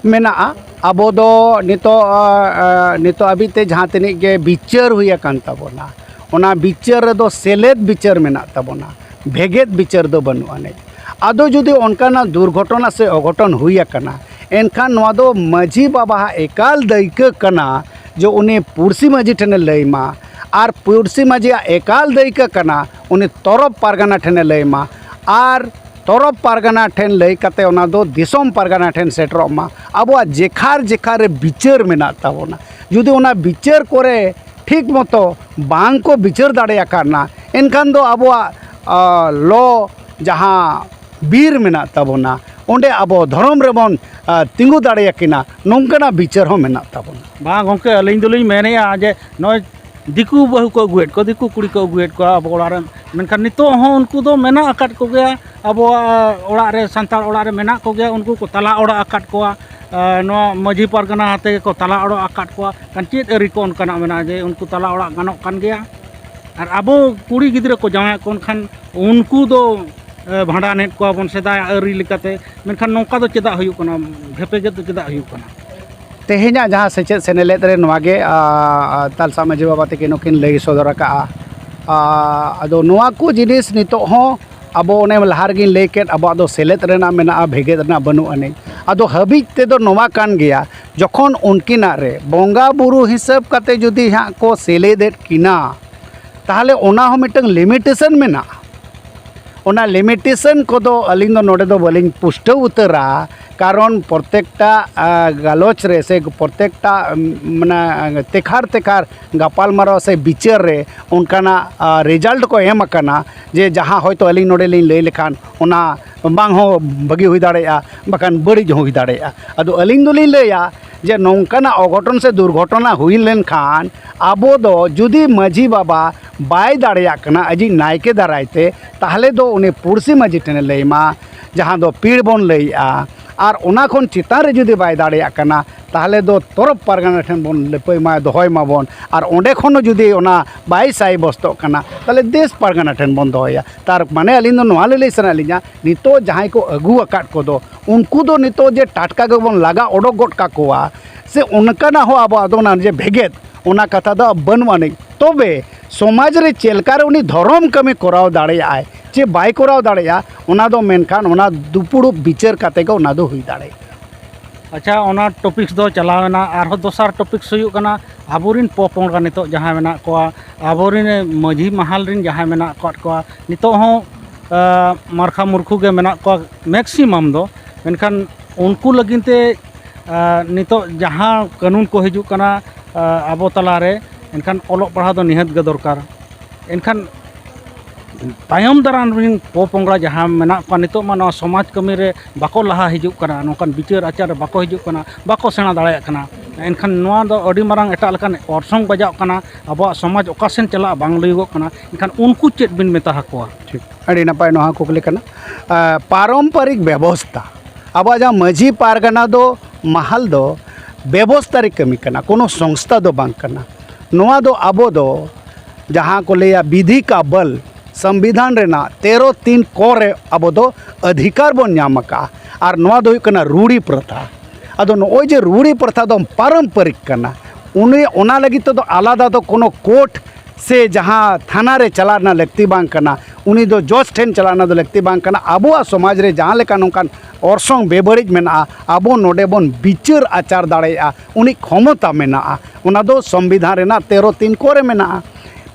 ᱢᱮᱱᱟᱜᱼᱟ᱾ ᱟᱵᱚ ᱫᱚ ᱱᱤᱛᱚᱜ, ᱟ, ᱟ, ᱱᱤᱛᱚᱜ ᱦᱟᱹᱵᱤᱡ ᱛᱮ ᱡᱟᱦᱟᱸ ᱛᱤᱱᱟᱹᱜ ᱜᱮ ᱵᱤᱪᱟᱹᱨ ᱦᱩᱭ ᱟᱠᱟᱱ ᱛᱟᱵᱚᱱᱟ, ᱚᱱᱟ ᱵᱤᱪᱟᱹᱨ ᱨᱮᱫᱚ ᱥᱮᱞᱮᱫ ᱵᱤᱪᱟᱹᱨ ᱢᱮᱱᱟᱜ ᱛᱟᱵᱚᱱᱟ, ᱵᱷᱮᱜᱮᱫ ᱵᱤᱪᱟᱹᱨ ᱫᱚ ᱵᱟᱹᱱᱩᱜ ᱟᱹᱱᱤᱡ᱾ ᱟᱫᱚ ᱡᱩᱫᱤ ᱚᱱᱠᱟᱱᱟᱜ ᱫᱩᱨᱜᱷᱚᱴᱚᱱᱟ ᱥᱮ ᱚᱜᱷᱚᱴᱚᱱ ᱦᱩᱭ ᱟᱠᱟᱱᱟ, ᱮᱱᱠᱷᱟᱱ ᱱᱚᱣᱟ ᱫᱚ ᱢᱟᱹᱡᱷᱤ ᱵᱟᱵᱟᱣᱟᱜ ᱮᱠᱟᱞ ᱫᱟᱹᱭᱠᱟᱹ ᱠᱟᱱᱟ ᱡᱮ ᱩᱱᱤ ᱯᱩᱲᱥᱤ ᱢᱟᱹᱡᱷᱤ ᱴᱷᱮᱱᱮ ᱞᱟᱹᱭ ᱢᱟ, ᱟᱨ ᱯᱩᱲᱥᱤ ᱢᱟᱹᱡᱷᱤᱭᱟᱜ ᱮᱠᱟᱞ ᱫᱟᱹᱭᱠᱟᱹ ᱠᱟᱱᱟ ᱩᱱᱤ ᱛᱚᱨᱚᱯ ᱯᱟᱨᱜᱟᱱᱟ ᱴᱷᱮᱱᱮ ᱞᱟᱹᱭ ᱢᱟ, ᱟᱨ ᱛᱚᱨᱚᱯ ᱯᱟᱨᱜᱟᱱᱟ ᱴᱷᱮᱱ ᱞᱟᱹᱭ ᱠᱟᱛᱮ ᱚᱱᱟ ᱫᱚ ᱫᱤᱥᱚᱢ ᱯᱟᱨᱜᱟᱱᱟ ᱴᱷᱮᱱ ᱥᱮᱴᱮᱨᱚᱜ ᱢᱟ᱾ ᱟᱵᱚᱣᱟᱜ ᱡᱮᱠᱷᱟᱨ ᱡᱮᱠᱷᱟᱨ ᱨᱮ ᱵᱤᱪᱟᱹᱨ ᱢᱮᱱᱟᱜ ᱛᱟᱵᱚᱱᱟ᱾ ᱡᱩᱫᱤ ᱚᱱᱟ ᱵᱤᱪᱟᱹᱨ ᱠᱚᱨᱮ ᱴᱷᱤᱠ ᱢᱚᱛᱚ ᱵᱟᱝ ᱠᱚ ᱵᱤᱪᱟᱹᱨ ᱫᱟᱲᱮᱭᱟᱠᱟᱫ ᱱᱟ, ᱮᱱᱠᱷᱟᱱ ᱫᱚ ᱟᱵᱚᱣᱟᱜ, ᱟ, ᱞᱚ ᱡᱟᱦᱟᱸ ᱵᱤᱨ ᱢᱮᱱᱟᱜ ᱛᱟᱵᱚᱱᱟ, ᱚᱸᱰᱮ ᱟᱵᱚ ᱫᱷᱚᱨᱚᱢ ᱨᱮᱵᱚᱱ, ᱟ, ᱛᱤᱸᱜᱩ ᱫᱟᱲᱮᱭᱟᱠᱤᱱᱟ, ᱱᱚᱝᱠᱟᱱᱟᱜ ᱵᱤᱪᱟᱹᱨ ᱦᱚᱸ ᱢᱮᱱᱟᱜ ᱛᱟᱵᱚᱱᱟ᱾ ᱵᱟᱝ ᱜᱚᱢᱠᱮ, ᱟᱹᱞᱤᱧ ᱫᱚᱞᱤᱧ ᱢᱮᱱᱮᱫᱼᱟ ᱡᱮ ᱱᱚᱜᱼᱚᱭ ᱫᱤᱠᱩ ᱵᱟᱹᱦᱩ ᱠᱚ ᱟᱹᱜᱩᱭᱮᱫ ᱠᱚᱣᱟ, ᱫᱤᱠᱩ ᱠᱩᱲᱤ ᱠᱚ ᱟᱹᱜᱩᱭᱮᱫ ᱠᱚᱣᱟ ᱟᱵᱚ ᱚᱲᱟᱜ ᱨᱮᱱ, ᱢᱮᱱᱠᱷᱟᱱ ᱱᱤᱛᱚᱜ ᱦᱚᱸ ᱩᱱᱠᱩ ᱫᱚ ᱢᱮᱱᱟᱜ ᱟᱠᱟᱫ ᱠᱚᱜᱮᱭᱟ ᱟᱵᱚᱣᱟᱜ ᱚᱲᱟᱜ ᱨᱮ, ᱥᱟᱱᱛᱟᱲ ᱚᱲᱟᱜ ᱨᱮ ᱢᱮᱱᱟᱜ ᱠᱚᱜᱮᱭᱟ᱾ ᱩᱱᱠᱩ ᱠᱚ ᱛᱟᱞᱟ ᱚᱲᱟᱜ ᱟᱠᱟᱫ ᱠᱚᱣᱟ, ᱟ, ᱱᱚᱣᱟ ᱢᱟᱹᱡᱷᱤ ᱯᱟᱨᱜᱟᱱᱟ ᱟᱛᱮ ᱜᱮᱠᱚ ᱛᱟᱞᱟ ᱚᱲᱟᱜ ᱟᱠᱟᱫ ᱠᱚᱣᱟ᱾ ᱠᱷᱟᱱ ᱪᱮᱫ ᱟᱹᱨᱤ ᱠᱚ ᱚᱱᱠᱟᱱᱟᱜ ᱢᱮᱱᱟᱜᱼᱟ ᱡᱮ ᱩᱱᱠᱩ ᱛᱟᱞᱟ ᱚᱲᱟᱜ ᱜᱟᱱᱚᱜ ᱠᱟᱱ ᱜᱮᱭᱟ? ᱟᱨ ᱟᱵᱚ ᱠᱩᱲᱤ ᱜᱤᱫᱽᱨᱟᱹ ᱠᱚ ᱡᱟᱶᱟᱭᱚᱜ ᱠᱟᱱ ᱠᱷᱟᱱ ᱩᱱᱠᱩ ᱫᱚ, ᱮ, ᱵᱷᱟᱸᱰᱟᱱᱮᱫ ᱠᱚᱣᱟ ᱵᱚᱱ ᱥᱮᱫᱟᱭᱟᱜ ᱟᱹᱨᱤ ᱞᱮᱠᱟᱛᱮ, ᱢᱮᱱᱠᱷᱟᱱ ᱱᱚᱝᱠᱟ ᱫᱚ ᱪᱮᱫᱟᱜ ᱦᱩᱭᱩᱜ ᱠᱟᱱᱟ? ᱵᱷᱮᱯᱮᱜᱮᱫ ᱫᱚ ᱪᱮᱫᱟᱜ ᱦᱩᱭᱩᱜ ᱠᱟᱱᱟ? ᱛᱮᱦᱮᱧᱟᱜ ᱡᱟᱦᱟᱸ ᱥᱮᱪᱮᱫ ᱥᱮᱱᱮᱞᱮᱫ ᱨᱮ ᱱᱚᱣᱟ ᱜᱮ, ᱟ, ᱟ, ᱛᱟᱞᱥᱟ ᱢᱟᱹᱡᱷᱤ ᱵᱟᱵᱟ ᱛᱟᱹᱠᱤᱱ ᱦᱚᱸᱠᱤᱱ ᱞᱟᱹᱭ ᱥᱚᱫᱚᱨ ᱟᱠᱟᱫᱼᱟ᱾ ᱟ, ᱟᱫᱚ ᱱᱚᱣᱟ ᱠᱚ ᱡᱤᱱᱤᱥ ᱱᱤᱛᱚᱜ ᱦᱚᱸ ᱟᱵᱚ ᱚᱱᱮ ᱞᱟᱦᱟ ᱨᱮᱜᱤᱧ ᱞᱟᱹᱭ ᱠᱮᱫ, ᱟᱵᱚᱣᱟᱜ ᱫᱚ ᱥᱮᱞᱮᱫ ᱨᱮᱱᱟᱜ ᱢᱮᱱᱟᱜᱼᱟ, ᱵᱷᱮᱜᱮᱫ ᱨᱮᱱᱟᱜ ᱵᱟᱹᱱᱩᱜ ᱟᱹᱱᱤᱡ᱾ ᱟᱫᱚ ᱦᱟᱹᱵᱤᱡ ᱛᱮᱫᱚ ᱱᱚᱣᱟ ᱠᱟᱱ ᱜᱮᱭᱟ, ᱡᱚᱠᱷᱚᱱ ᱩᱱᱠᱤᱱᱟᱜ ᱨᱮ ᱵᱚᱸᱜᱟ ᱵᱩᱨᱩ ᱦᱤᱥᱟᱹᱵ ᱠᱟᱛᱮ ᱡᱩᱫᱤ ᱦᱟᱸᱜ ᱠᱚ ᱥᱮᱞᱮᱫᱮᱫ ᱠᱤᱱᱟ, ᱛᱟᱦᱚᱞᱮ ᱚᱱᱟ ᱦᱚᱸ ᱢᱤᱫᱴᱟᱝ ᱞᱤᱢᱤᱴᱮᱥᱚᱱ ᱢᱮᱱᱟᱜᱼᱟ᱾ ᱚᱱᱟ ᱞᱤᱢᱤᱴᱮᱥᱚᱱ ᱠᱚᱫᱚ ᱟᱹᱞᱤᱧ ᱫᱚ ᱱᱚᱰᱮ ᱫᱚ ᱵᱟᱹᱞᱤᱧ ᱯᱩᱥᱴᱟᱹᱣ ᱩᱛᱟᱹᱨᱟ, ᱠᱟᱨᱚᱱ ᱯᱨᱚᱛᱮᱠᱴᱟ, ᱟ, ᱜᱟᱞᱚᱪ ᱨᱮ ᱥᱮ ᱯᱨᱚᱛᱮᱠᱴᱟ, ᱩᱢ, ᱢᱟᱱᱮ, ᱛᱮᱠᱷᱟᱨ ᱛᱮᱠᱷᱟᱨ ᱜᱟᱯᱟᱞᱢᱟᱨᱟᱣ ᱥᱮ ᱵᱤᱪᱟᱹᱨ ᱨᱮ ᱚᱱᱠᱟᱱᱟᱜ, ᱟ, ᱨᱮᱡᱟᱞᱴ ᱠᱚ ᱮᱢ ᱟᱠᱟᱱᱟ, ᱡᱮ ᱡᱟᱦᱟᱸ ᱦᱚᱭᱛᱳ ᱟᱹᱞᱤᱧ ᱱᱚᱰᱮ ᱞᱤᱧ ᱞᱟᱹᱭ ᱞᱮᱠᱷᱟᱱ ᱚᱱᱟ ᱵᱟᱝ ᱦᱚᱸ ᱵᱷᱟᱹᱜᱤ ᱦᱩᱭ ᱫᱟᱲᱮᱭᱟᱜᱼᱟ, ᱵᱟᱠᱷᱟᱱ ᱵᱟᱹᱲᱤᱡ ᱦᱚᱸ ᱦᱩᱭ ᱫᱟᱲᱮᱭᱟᱜᱼᱟ᱾ ᱟᱫᱚ ᱟᱹᱞᱤᱧ ᱫᱚᱞᱤᱧ ᱞᱟᱹᱭᱟ ᱡᱮ ᱱᱚᱝᱠᱟᱱᱟᱜ ᱚᱜᱷᱚᱴᱚᱱ ᱥᱮ ᱫᱩᱨᱜᱷᱚᱴᱚᱱᱟ ᱦᱩᱭ ᱞᱮᱱᱠᱷᱟᱱ ᱟᱵᱚ ᱫᱚ ᱡᱩᱫᱤ ᱢᱟᱹᱡᱷᱤ ᱵᱟᱵᱟ ᱵᱟᱭ ᱫᱟᱲᱮᱭᱟᱜ ᱠᱟᱱᱟ ᱟᱡᱤᱡ ᱱᱟᱭᱠᱮ ᱫᱟᱨᱟᱭ ᱛᱮ, ᱛᱟᱦᱚᱞᱮ ᱫᱚ ᱩᱱᱤ ᱯᱩᱲᱥᱤ ᱢᱟᱹᱡᱷᱤ ᱴᱷᱮᱱᱮ ᱞᱟᱹᱭ ᱢᱟ, ᱡᱟᱦᱟᱸ ᱫᱚ ᱯᱤᱲ ᱵᱚᱱ ᱞᱟᱹᱭᱮᱜᱼᱟ᱾ ᱟᱨ ᱚᱱᱟ ᱠᱷᱚᱱ ᱪᱮᱛᱟᱱ ᱨᱮ ᱡᱩᱫᱤ ᱵᱟᱭ ᱫᱟᱲᱮᱭᱟᱜ ᱠᱟᱱᱟ, ᱛᱟᱦᱚᱞᱮ ᱫᱚ ᱛᱚᱨᱚᱯ ᱯᱟᱨᱜᱟᱱᱟ ᱴᱷᱮᱱ ᱵᱚᱱ ᱞᱟᱹᱯᱟᱹᱭ ᱢᱟ, ᱫᱚᱦᱚᱭ ᱢᱟᱵᱚᱱ᱾ ᱟᱨ ᱚᱸᱰᱮ ᱠᱷᱚᱱ ᱦᱚᱸ ᱡᱩᱫᱤ ᱚᱱᱟ ᱵᱟᱭ ᱥᱟᱭ ᱵᱚᱥᱛᱚᱜ ᱠᱟᱱᱟ, ᱛᱟᱦᱚᱞᱮ ᱫᱮᱥ ᱯᱟᱨᱜᱟᱱᱟ ᱴᱷᱮᱱ ᱵᱚᱱ ᱫᱚᱦᱚᱭᱟ᱾ ᱛᱟᱨ ᱢᱟᱱᱮ ᱟᱹᱞᱤᱧ ᱫᱚ ᱱᱚᱣᱟ ᱞᱟᱹᱞᱟᱹᱭ ᱥᱟᱱᱟᱭᱮᱫ ᱞᱤᱧᱟ, ᱱᱤᱛᱚᱜ ᱡᱟᱦᱟᱸᱭ ᱠᱚ ᱟᱹᱜᱩ ᱟᱠᱟᱫ ᱠᱚᱫᱚ, ᱩᱱᱠᱩ ᱫᱚ ᱱᱤᱛᱚᱜ ᱡᱮ ᱴᱟᱴᱠᱟ ᱜᱮᱵᱚᱱ ᱞᱟᱜᱟ ᱚᱰᱚᱠ ᱜᱚᱫ ᱠᱟᱠᱚᱣᱟ, ᱥᱮ ᱚᱱᱠᱟᱱᱟᱜ ᱦᱚᱸ ᱟᱵᱚ ᱟᱫᱚ ᱚᱱᱟ ᱡᱮ ᱵᱷᱮᱜᱮᱫ, ᱚᱱᱟ ᱠᱟᱛᱷᱟ ᱫᱚ ᱵᱟᱹᱱᱩᱜ ᱟᱹᱱᱤᱡ᱾ ᱛᱚᱵᱮ ᱥᱚᱢᱟᱡᱽ ᱨᱮ ᱪᱮᱫ ᱞᱮᱠᱟᱨᱮ ᱩᱱᱤ ᱫᱷᱚᱨᱚᱢ ᱠᱟᱹᱢᱤ ᱠᱚᱨᱟᱣ ᱫᱟᱲᱮᱭᱟᱜᱼᱟᱭ ᱪᱮ ᱵᱟᱭ ᱠᱚᱨᱟᱣ ᱫᱟᱲᱮᱭᱟᱜᱼᱟ, ᱚᱱᱟ ᱫᱚ ᱢᱮᱱᱠᱷᱟᱱ ᱚᱱᱟ ᱫᱩᱯᱩᱲᱩᱵ ᱵᱤᱪᱟᱹᱨ ᱠᱟᱛᱮ ᱜᱮ ᱚᱱᱟ ᱫᱚ ᱦᱩᱭ ᱫᱟᱲᱮᱭᱟᱜᱼᱟ᱾ ᱟᱪᱪᱷᱟ, ᱚᱱᱟ ᱴᱚᱯᱤᱠᱥ ᱫᱚ ᱪᱟᱞᱟᱣ ᱮᱱᱟ᱾ ᱟᱨᱦᱚᱸ ᱫᱚᱥᱟᱨ ᱴᱚᱯᱤᱠᱥ ᱦᱩᱭᱩᱜ ᱠᱟᱱᱟ, ᱟᱵᱚᱨᱮᱱ ᱯᱚᱯᱚᱝᱲᱟ ᱱᱤᱛᱚᱜ ᱡᱟᱦᱟᱸᱭ ᱢᱮᱱᱟᱜ ᱠᱚᱣᱟ, ᱟᱵᱚᱨᱮᱱ ᱢᱟᱹᱡᱷᱤ ᱢᱟᱦᱟᱞ ᱨᱮᱱ ᱡᱟᱦᱟᱸᱭ ᱢᱮᱱᱟᱜ ᱟᱠᱟᱫ ᱠᱚᱣᱟ, ᱱᱤᱛᱚᱜ ᱦᱚᱸ, ᱟ, ᱢᱟᱨᱠᱷᱟ ᱢᱩᱨᱠᱷᱩ ᱜᱮ ᱢᱮᱱᱟᱜ ᱠᱚᱣᱟ ᱢᱮᱠᱥᱤᱢᱟᱢ ᱫᱚ᱾ ᱢᱮᱱᱠᱷᱟᱱ ᱩᱱᱠᱩ ᱞᱟᱹᱜᱤᱫ ᱛᱮ, ᱟ, ᱱᱤᱛᱚᱜ ᱡᱟᱦᱟᱸ ᱠᱟᱹᱱᱩᱱ ᱠᱚ ᱦᱤᱡᱩᱜ ᱠᱟᱱᱟ, ᱟ, ᱟᱵᱚ ᱛᱟᱞᱟᱨᱮ, ᱮᱱᱠᱷᱟᱱ ᱚᱞᱚᱜ ᱯᱟᱲᱦᱟᱣ ᱫᱚ ᱱᱤᱦᱟᱹᱛ ᱜᱮ ᱫᱚᱨᱠᱟᱨ᱾ ᱮᱱᱠᱷᱟᱱ ᱛᱟᱭᱚᱢ ᱫᱟᱨᱟᱢ ᱨᱮᱱ ᱯᱚᱯᱚᱝᱲᱟ ᱡᱟᱦᱟᱸ ᱢᱮᱱᱟᱜ ᱠᱚᱣᱟ, ᱱᱤᱛᱚᱜ ᱢᱟ ᱱᱚᱣᱟ ᱥᱚᱢᱟᱡᱽ ᱠᱟᱹᱢᱤ ᱨᱮ ᱵᱟᱠᱚ ᱞᱟᱦᱟ ᱦᱤᱡᱩᱜ ᱠᱟᱱᱟ, ᱱᱚᱝᱠᱟᱱ ᱵᱤᱪᱟᱹᱨ ᱟᱪᱟᱨ ᱨᱮ ᱵᱟᱠᱚ ᱦᱤᱡᱩᱜ ᱠᱟᱱᱟ, ᱵᱟᱠᱚ ᱥᱮᱬᱟ ᱫᱟᱲᱮᱭᱟᱜ ᱠᱟᱱᱟ᱾ ᱮᱱᱠᱷᱟᱱ ᱱᱚᱣᱟ ᱫᱚ ᱟᱹᱰᱤ ᱢᱟᱨᱟᱝ ᱮᱴᱟᱜ ᱞᱮᱠᱟᱱ ᱚᱨᱥᱚᱝ ᱵᱟᱡᱟᱜ ᱠᱟᱱᱟ, ᱟᱵᱚᱣᱟᱜ ᱥᱚᱢᱟᱡᱽ ᱚᱠᱟ ᱥᱮᱱ ᱪᱟᱞᱟᱜᱼᱟ ᱵᱟᱝ ᱞᱟᱹᱭᱚᱜᱚᱜ ᱠᱟᱱᱟ᱾ ᱮᱱᱠᱷᱟᱱ ᱩᱱᱠᱩ ᱪᱮᱫ ᱵᱤᱱ ᱢᱮᱛᱟ ᱟᱠᱚᱣᱟ? ᱴᱷᱤᱠ, ᱟᱹᱰᱤ ᱱᱟᱯᱟᱭ ᱱᱚᱣᱟ ᱠᱩᱠᱞᱤ ᱠᱟᱱᱟ᱾ ᱟᱸ, ᱯᱟᱨᱚᱢᱯᱚᱨᱤᱠ ᱵᱮᱵᱚᱥᱛᱷᱟ, ᱟᱵᱚᱣᱟᱜ ᱡᱟᱦᱟᱸ ᱢᱟᱹᱡᱷᱤ ᱯᱟᱨᱜᱟᱱᱟ ᱫᱚ ᱢᱟᱦᱟᱞ ᱫᱚ ᱵᱮᱵᱚᱥᱛᱷᱟ ᱨᱮ ᱠᱟᱹᱢᱤ ᱠᱟᱱᱟ, ᱠᱳᱱᱳ ᱥᱚᱝᱥᱛᱷᱟ ᱫᱚ ᱵᱟᱝ ᱠᱟᱱᱟ᱾ ᱱᱚᱣᱟ ᱫᱚ ᱟᱵᱚ ᱫᱚ ᱡᱟᱦᱟᱸ ᱠᱚ ᱞᱟᱹᱭᱟ ᱵᱤᱫᱷᱤ ᱠᱟ ᱵᱚᱞ, ᱥᱚᱝᱵᱤᱫᱷᱟᱱ ᱨᱮᱱᱟᱜ ᱛᱮᱨᱚ ᱛᱤᱱ ᱠᱚ ᱨᱮ ᱟᱵᱚ ᱫᱚ ᱚᱫᱷᱤᱠᱟᱨ ᱵᱚᱱ ᱧᱟᱢ ᱟᱠᱟᱫᱼᱟ᱾ ᱟᱨ ᱱᱚᱣᱟ ᱫᱚ ᱦᱩᱭᱩᱜ ᱠᱟᱱᱟ ᱨᱩᱲᱤ ᱯᱨᱚᱛᱷᱟ᱾ ᱟᱫᱚ ᱱᱚᱜᱼᱚᱭ ᱡᱮ ᱨᱩᱲᱤ ᱯᱨᱚᱛᱷᱟ ᱫᱚ ᱯᱟᱨᱚᱢᱯᱚᱨᱤᱠ ᱠᱟᱱᱟ, ᱩᱱᱤ ᱚᱱᱟ ᱞᱟᱹᱜᱤᱫ ᱛᱮᱫᱚ ᱟᱞᱟᱫᱟ ᱫᱚ ᱠᱳᱱᱳ ᱠᱳᱨᱴ ᱥᱮ ᱡᱟᱦᱟᱸ ᱛᱷᱟᱱᱟ ᱨᱮ ᱪᱟᱞᱟᱜ ᱨᱮᱱᱟᱜ ᱞᱟᱹᱠᱛᱤ ᱵᱟᱝ ᱠᱟᱱᱟ, ᱩᱱᱤ ᱫᱚ ᱡᱚᱡᱽ ᱴᱷᱮᱱ ᱪᱟᱞᱟᱜ ᱨᱮᱱᱟᱜ ᱫᱚ ᱞᱟᱹᱠᱛᱤ ᱵᱟᱝ ᱠᱟᱱᱟ᱾ ᱟᱵᱚᱣᱟᱜ ᱥᱚᱢᱟᱡᱽ ᱨᱮ ᱡᱟᱦᱟᱸ ᱞᱮᱠᱟ ᱱᱚᱝᱠᱟᱱ ᱚᱨᱥᱚᱝ ᱵᱮᱵᱟᱹᱲᱤᱡ ᱢᱮᱱᱟᱜᱼᱟ, ᱟᱵᱚ ᱱᱚᱰᱮ ᱵᱚᱱ ᱵᱤᱪᱟᱹᱨ ᱟᱪᱟᱨ ᱫᱟᱲᱮᱭᱟᱜᱼᱟ, ᱩᱱᱤ ᱠᱷᱚᱢᱚᱛᱟ ᱢᱮᱱᱟᱜᱼᱟ᱾ ᱚᱱᱟ ᱫᱚ ᱥᱚᱝᱵᱤᱫᱷᱟᱱ ᱨᱮᱱᱟᱜ ᱛᱮᱨᱚ ᱛᱤᱱ ᱠᱚ ᱨᱮ ᱢᱮᱱᱟᱜᱼᱟ᱾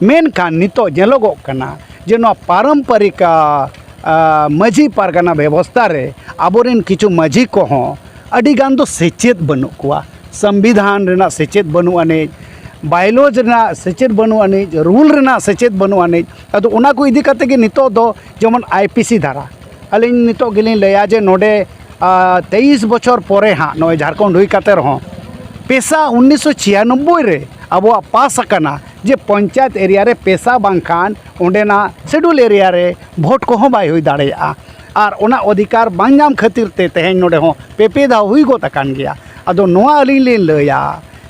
ᱢᱮᱱᱠᱷᱟᱱ ᱱᱤᱛᱚᱜ ᱧᱮᱞᱚᱜᱚᱜ ᱠᱟᱱᱟ ᱡᱮ ᱱᱚᱣᱟ ᱯᱟᱨᱚᱢᱯᱚᱨᱤᱠ, ᱟ, ᱟ, ᱢᱟᱹᱡᱷᱤ ᱯᱟᱨᱜᱟᱱᱟ ᱵᱮᱵᱚᱥᱛᱷᱟ ᱨᱮ ᱟᱵᱚᱨᱮᱱ ᱠᱤᱪᱷᱩ ᱢᱟᱹᱡᱷᱤ ᱠᱚᱦᱚᱸ ᱟᱹᱰᱤ ᱜᱟᱱ ᱫᱚ ᱥᱮᱪᱮᱫ ᱵᱟᱹᱱᱩᱜ ᱠᱚᱣᱟ᱾ ᱥᱚᱝᱵᱤᱫᱷᱟᱱ ᱨᱮᱱᱟᱜ ᱥᱮᱪᱮᱫ ᱵᱟᱹᱱᱩᱜ ᱟᱹᱱᱤᱡ, ᱵᱟᱭᱞᱚᱡᱽ ᱨᱮᱱᱟᱜ ᱥᱮᱪᱮᱫ ᱵᱟᱹᱱᱩᱜ ᱟᱹᱱᱤᱡ, ᱨᱩᱞ ᱨᱮᱱᱟᱜ ᱥᱮᱪᱮᱫ ᱵᱟᱹᱱᱩᱜ ᱟᱹᱱᱤᱡ᱾ ᱟᱫᱚ ᱚᱱᱟ ᱠᱚ ᱤᱫᱤ ᱠᱟᱛᱮ ᱜᱮ ᱱᱤᱛᱚᱜ ᱫᱚ ᱡᱮᱢᱚᱱ ᱟᱭ ᱯᱤ ᱥᱤ ᱫᱷᱟᱨᱟ, ᱟᱹᱞᱤᱧ ᱱᱤᱛᱚᱜ ᱜᱮᱞᱤᱧ ᱞᱟᱹᱭᱟ ᱡᱮ ᱱᱚᱰᱮ, ᱟ, ᱛᱮᱭᱤᱥ ᱵᱚᱪᱷᱚᱨ ᱯᱚᱨᱮ ᱦᱟᱸᱜ ᱱᱚᱜᱼᱚᱭ ᱡᱷᱟᱲᱠᱷᱚᱸᱰ ᱦᱩᱭ ᱠᱟᱛᱮ ᱨᱮᱦᱚᱸ ᱯᱮᱥᱟ ᱩᱱᱤᱥᱥᱚ ᱪᱷᱤᱭᱟᱱᱚᱵᱵᱳᱭ ᱨᱮ ᱟᱵᱚᱣᱟᱜ ᱯᱟᱥ ᱟᱠᱟᱱᱟ ᱡᱮ ᱯᱚᱧᱪᱟᱭᱮᱛ ᱮᱨᱤᱭᱟ ᱨᱮ ᱯᱮᱥᱟ ᱵᱟᱝᱠᱷᱟᱱ ᱚᱸᱰᱮᱱᱟᱜ ᱥᱤᱰᱩᱞ ᱮᱨᱤᱭᱟ ᱨᱮ ᱵᱷᱳᱴ ᱠᱚᱦᱚᱸ ᱵᱟᱭ ᱦᱩᱭ ᱫᱟᱲᱮᱭᱟᱜᱼᱟ᱾ ᱟᱨ ᱚᱱᱟ ᱚᱫᱷᱤᱠᱟᱨ ᱵᱟᱝ ᱧᱟᱢ ᱠᱷᱟᱹᱛᱤᱨ ᱛᱮ ᱛᱮᱦᱮᱧ ᱱᱚᱰᱮ ᱦᱚᱸ ᱯᱮ ᱯᱮ ᱫᱷᱟᱣ ᱦᱩᱭ ᱜᱚᱫ ᱟᱠᱟᱱ ᱜᱮᱭᱟ᱾ ᱟᱫᱚ ᱱᱚᱣᱟ ᱟᱹᱞᱤᱧ ᱞᱤᱧ ᱞᱟᱹᱭᱟ